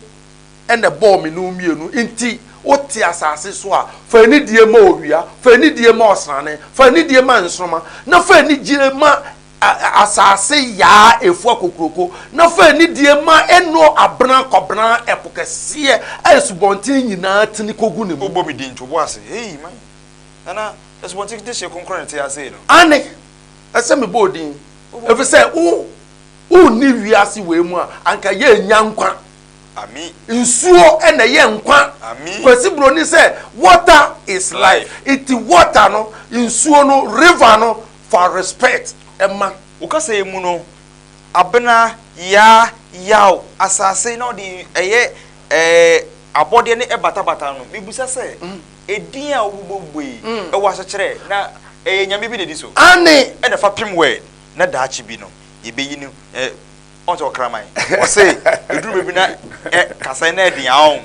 na ɛbɔɔ me ne wo mmienu. Nti wote asase so a, fa anidie ma owia, fa anidie ma ɔsrane, fa anidie ma nsoromma, na fa anigyeɛ ma Asase yaa efua kokuroko, na fa anidie ma Eno abena kɔbena ɛpo kɛseɛ a asubɔnten nyinaa tene kɔgu ne mu. Wobɔ me din nti wo bo ase ei my Nana asubɔnten dehyeɛ kronkron na ɛte ase yi no. Aane, ɛsɛ mebɔ wo din, ɛfiri sɛ wo wonni wiase wei mu a, anka yɛnnya nkwa. Ami. Nsuo na ɛyɛ nkwa. Ami. Kwasi Broni sɛ water is life. Nti water no, nsuo no, river no, Fa respect ma. Wo kasa yi mu no, Abena, Yaa, Yaw, asase na ɔde ɛyɛ ɛɛ abɔdeɛ ne ɛbatabata no. Mebisa sɛ, edin a wobobɔbobɔ yi, ɛwɔ asekyerɛ na ɛyɛ nyame bi na ɛdi so? Aane. Ɛna fa pem word na daakye bi no yɛbɛyi no ɛ ɔn sɛ ɔkraman ɔse ɛduru baabi na ɛ kasa na ɛden aɔn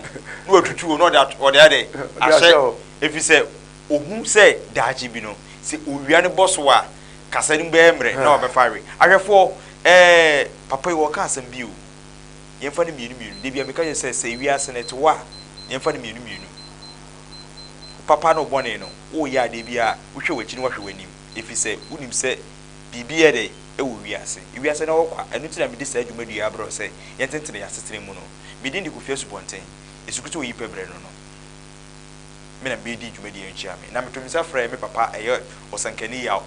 na watutu o na ɔde ɔde ayɛ dɛ ahyɛ ɛfiri sɛ Ohu sɛ daakye bi no, sɛ owia no bɔ so a, kasa no mu bɛyɛ mmerɛ na wabɛfa awe. Ahwɛfoɔ, ɛɛ, papa yi ɔreka asɛm bi o. Yɛmfa no mmienu mmienu. Da biara meka kyerɛ sɛ, sɛ wiase no ɛte hɔ a, yɛmfa no mmienu mmienu. Wo papa ne wo bɔne no, woreyɛ adeɛ bi a, wohwɛ w'akyi na woahwɛ w'anim, ɛfiri sɛ wonim sɛ biribi yɛ dɛn? Ɛwɔ wiase. Wiase no ɛwɔ kwa. Ɛno nti na mede saa dwumadie yi abrɛ wo sɛ yɛntentene yɛn asetena mu no. Me din de Kofi Asubɔnten. Esukuu sɛ oyi pɛ brɛ no no. me na mebedi dwumadie no kyia me. Na meto nsa frɛ me papa ɛyɛ Ɔsankani Yaw,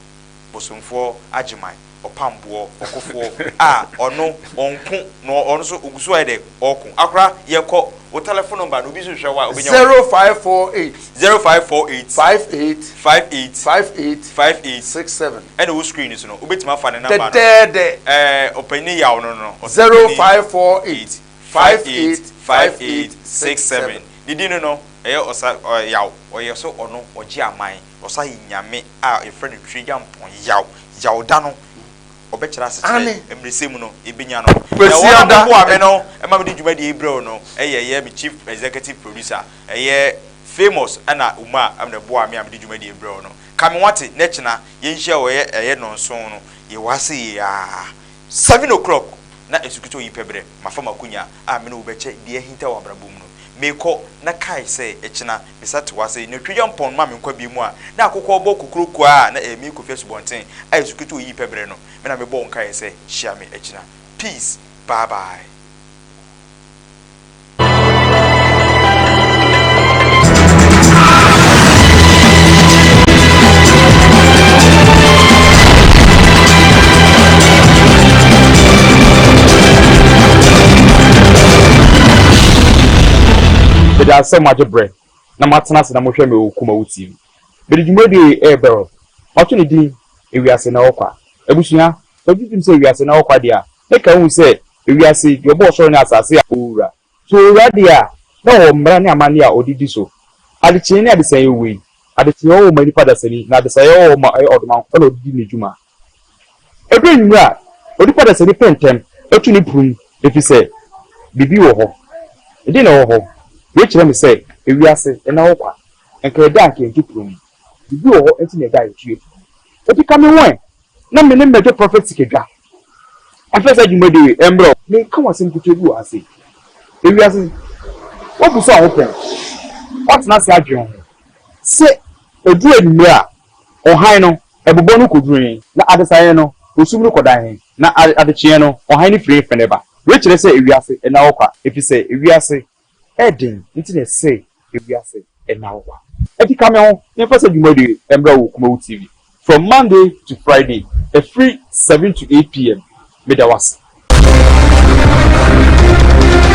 Bosomfoɔ Agyeman, Ɔpamboɔ, Ɔkofoɔ a ɔno ɔnko na ɔno nso ɔgu so ayɛ dɛ ɔɔko. Akora yɛkɔ, wo telephone number no obi nso hwehwɛ wo a ɔbɛnya wo. 0548. 0548. 58. 58. 58. 58. 67. Ɛna ɛwɔ screen no so no, wobɛtumi afa ne number no. Dɛdɛɛdɛ. Ɛɛ Ɔpanyin Yaw no no. Ɔsankani. 0548. 58 58 67. Ne din no no, ɛyɛ ɔsa ɔ yaw, ɔyɛ so ɔno ɔgye aman, ɔsa yɛ Nyame a yɛfrɛ no Tweagyampɔn yaw, yaw da no ɔbɛkyerɛ asekyerɛ, Aane. mmeresɛ mu no yɛbɛnya no. Na wɔn a Kwasiada. wɔboa me no ma mede dwumadie yi brɛ wo no yɛ ɛyɛ me Chief Executive Producer, ɛyɛ. Famous ɛna Umar ɛna ɛboa me a mede dwumadie brɛ wo no. Ka me wate na kyena yɛnhyia wɔ ɛyɛ ɛyɛ nɔnson no yɛwɔ ase yie aa 7 o'clock na esukutɔ yi pɛ berɛ mafa m'akonya a me ne wo bɛkyɛ deɛ ahinta wɔ abrabɔ mu no. Mekɔ na kae sɛ ɛkyena mesa te hɔ ase na twagya mpɔn ma me nkwa bie mu a na akokɔ bɔ kokuroko a na ɛyɛ me Kofi Asubɔnten a esukutɔ yi pɛ berɛ no me na mebɔ wo nkaeɛ sɛ hyia me ɛkyena. Peace bye bye. Meda ase sɛ moagye berɛ na moatena ase na mohwɛ me wɔ Kumawu TV. Mede dwumadie yi rebrɛ wo. Mato ne din Ewiase Na Ɛwɔ Kwa. Abusua, sɛ wogye tom sɛ ewiase na ɛwɔ kwa deɛ a, na ka hu sɛ ewiase, deɛ ɔbɔɔ ɔsoro ne asase a, ɔwura. So owura deɛ a, na ɔwɔ mmara ne amanneɛ a ɔde di so. Adekyeeɛ ne adesaeɛ wei, adekyeeɛ wɔ hɔ ma nipa dasani, na adesaeɛ wɔ hɔ ma ɛyɛ ɔdomankoma na ɔde di ne dwuma. Ɛduru anwummerɛ a, onipa dasani pɛ ntɛm tu ne prum, ɛfiri sɛ biribi wɔ hɔ. Ɛdeɛn na ɛwɔ hɔ? Wei kyerɛ me sɛ ewiase nna hɔ kwa. Nka ɛda a anka yɛntu prum. Biribi wɔ hɔ nti na ɛda a yɛtu yɛ prum. Enti ka me ho ɛ, na me ne mmɛgye Prɔfɛt Sikadwa mfa saa dwumadi wei mbrɛ wo. Mereka wo asɛm ketewa bi wɔ ha sei. Ewiase, woabisa wo ho pɛn? Woatena ase adwene ho sɛ ɛduru anwummerɛ a, ɔhan no, ɛbobɔ no kɔduru he, na adesaeɛ no, osum no kɔda he, na adekyeeɛ no, ɔhan no firi he fɛn ba? Wei kyerɛ sɛ ewiase nna hɔ kwa, ɛfiri sɛ ewiase Ɛden nti na ɛsɛ ewiase nna hɔ kwa? Ɛnti ka me ho na yɛmfa saa dwumadie yi mmra wɔ Kumawu TV from Monday to Friday ɛfiri 7 to 8 pm. Meda wo ase.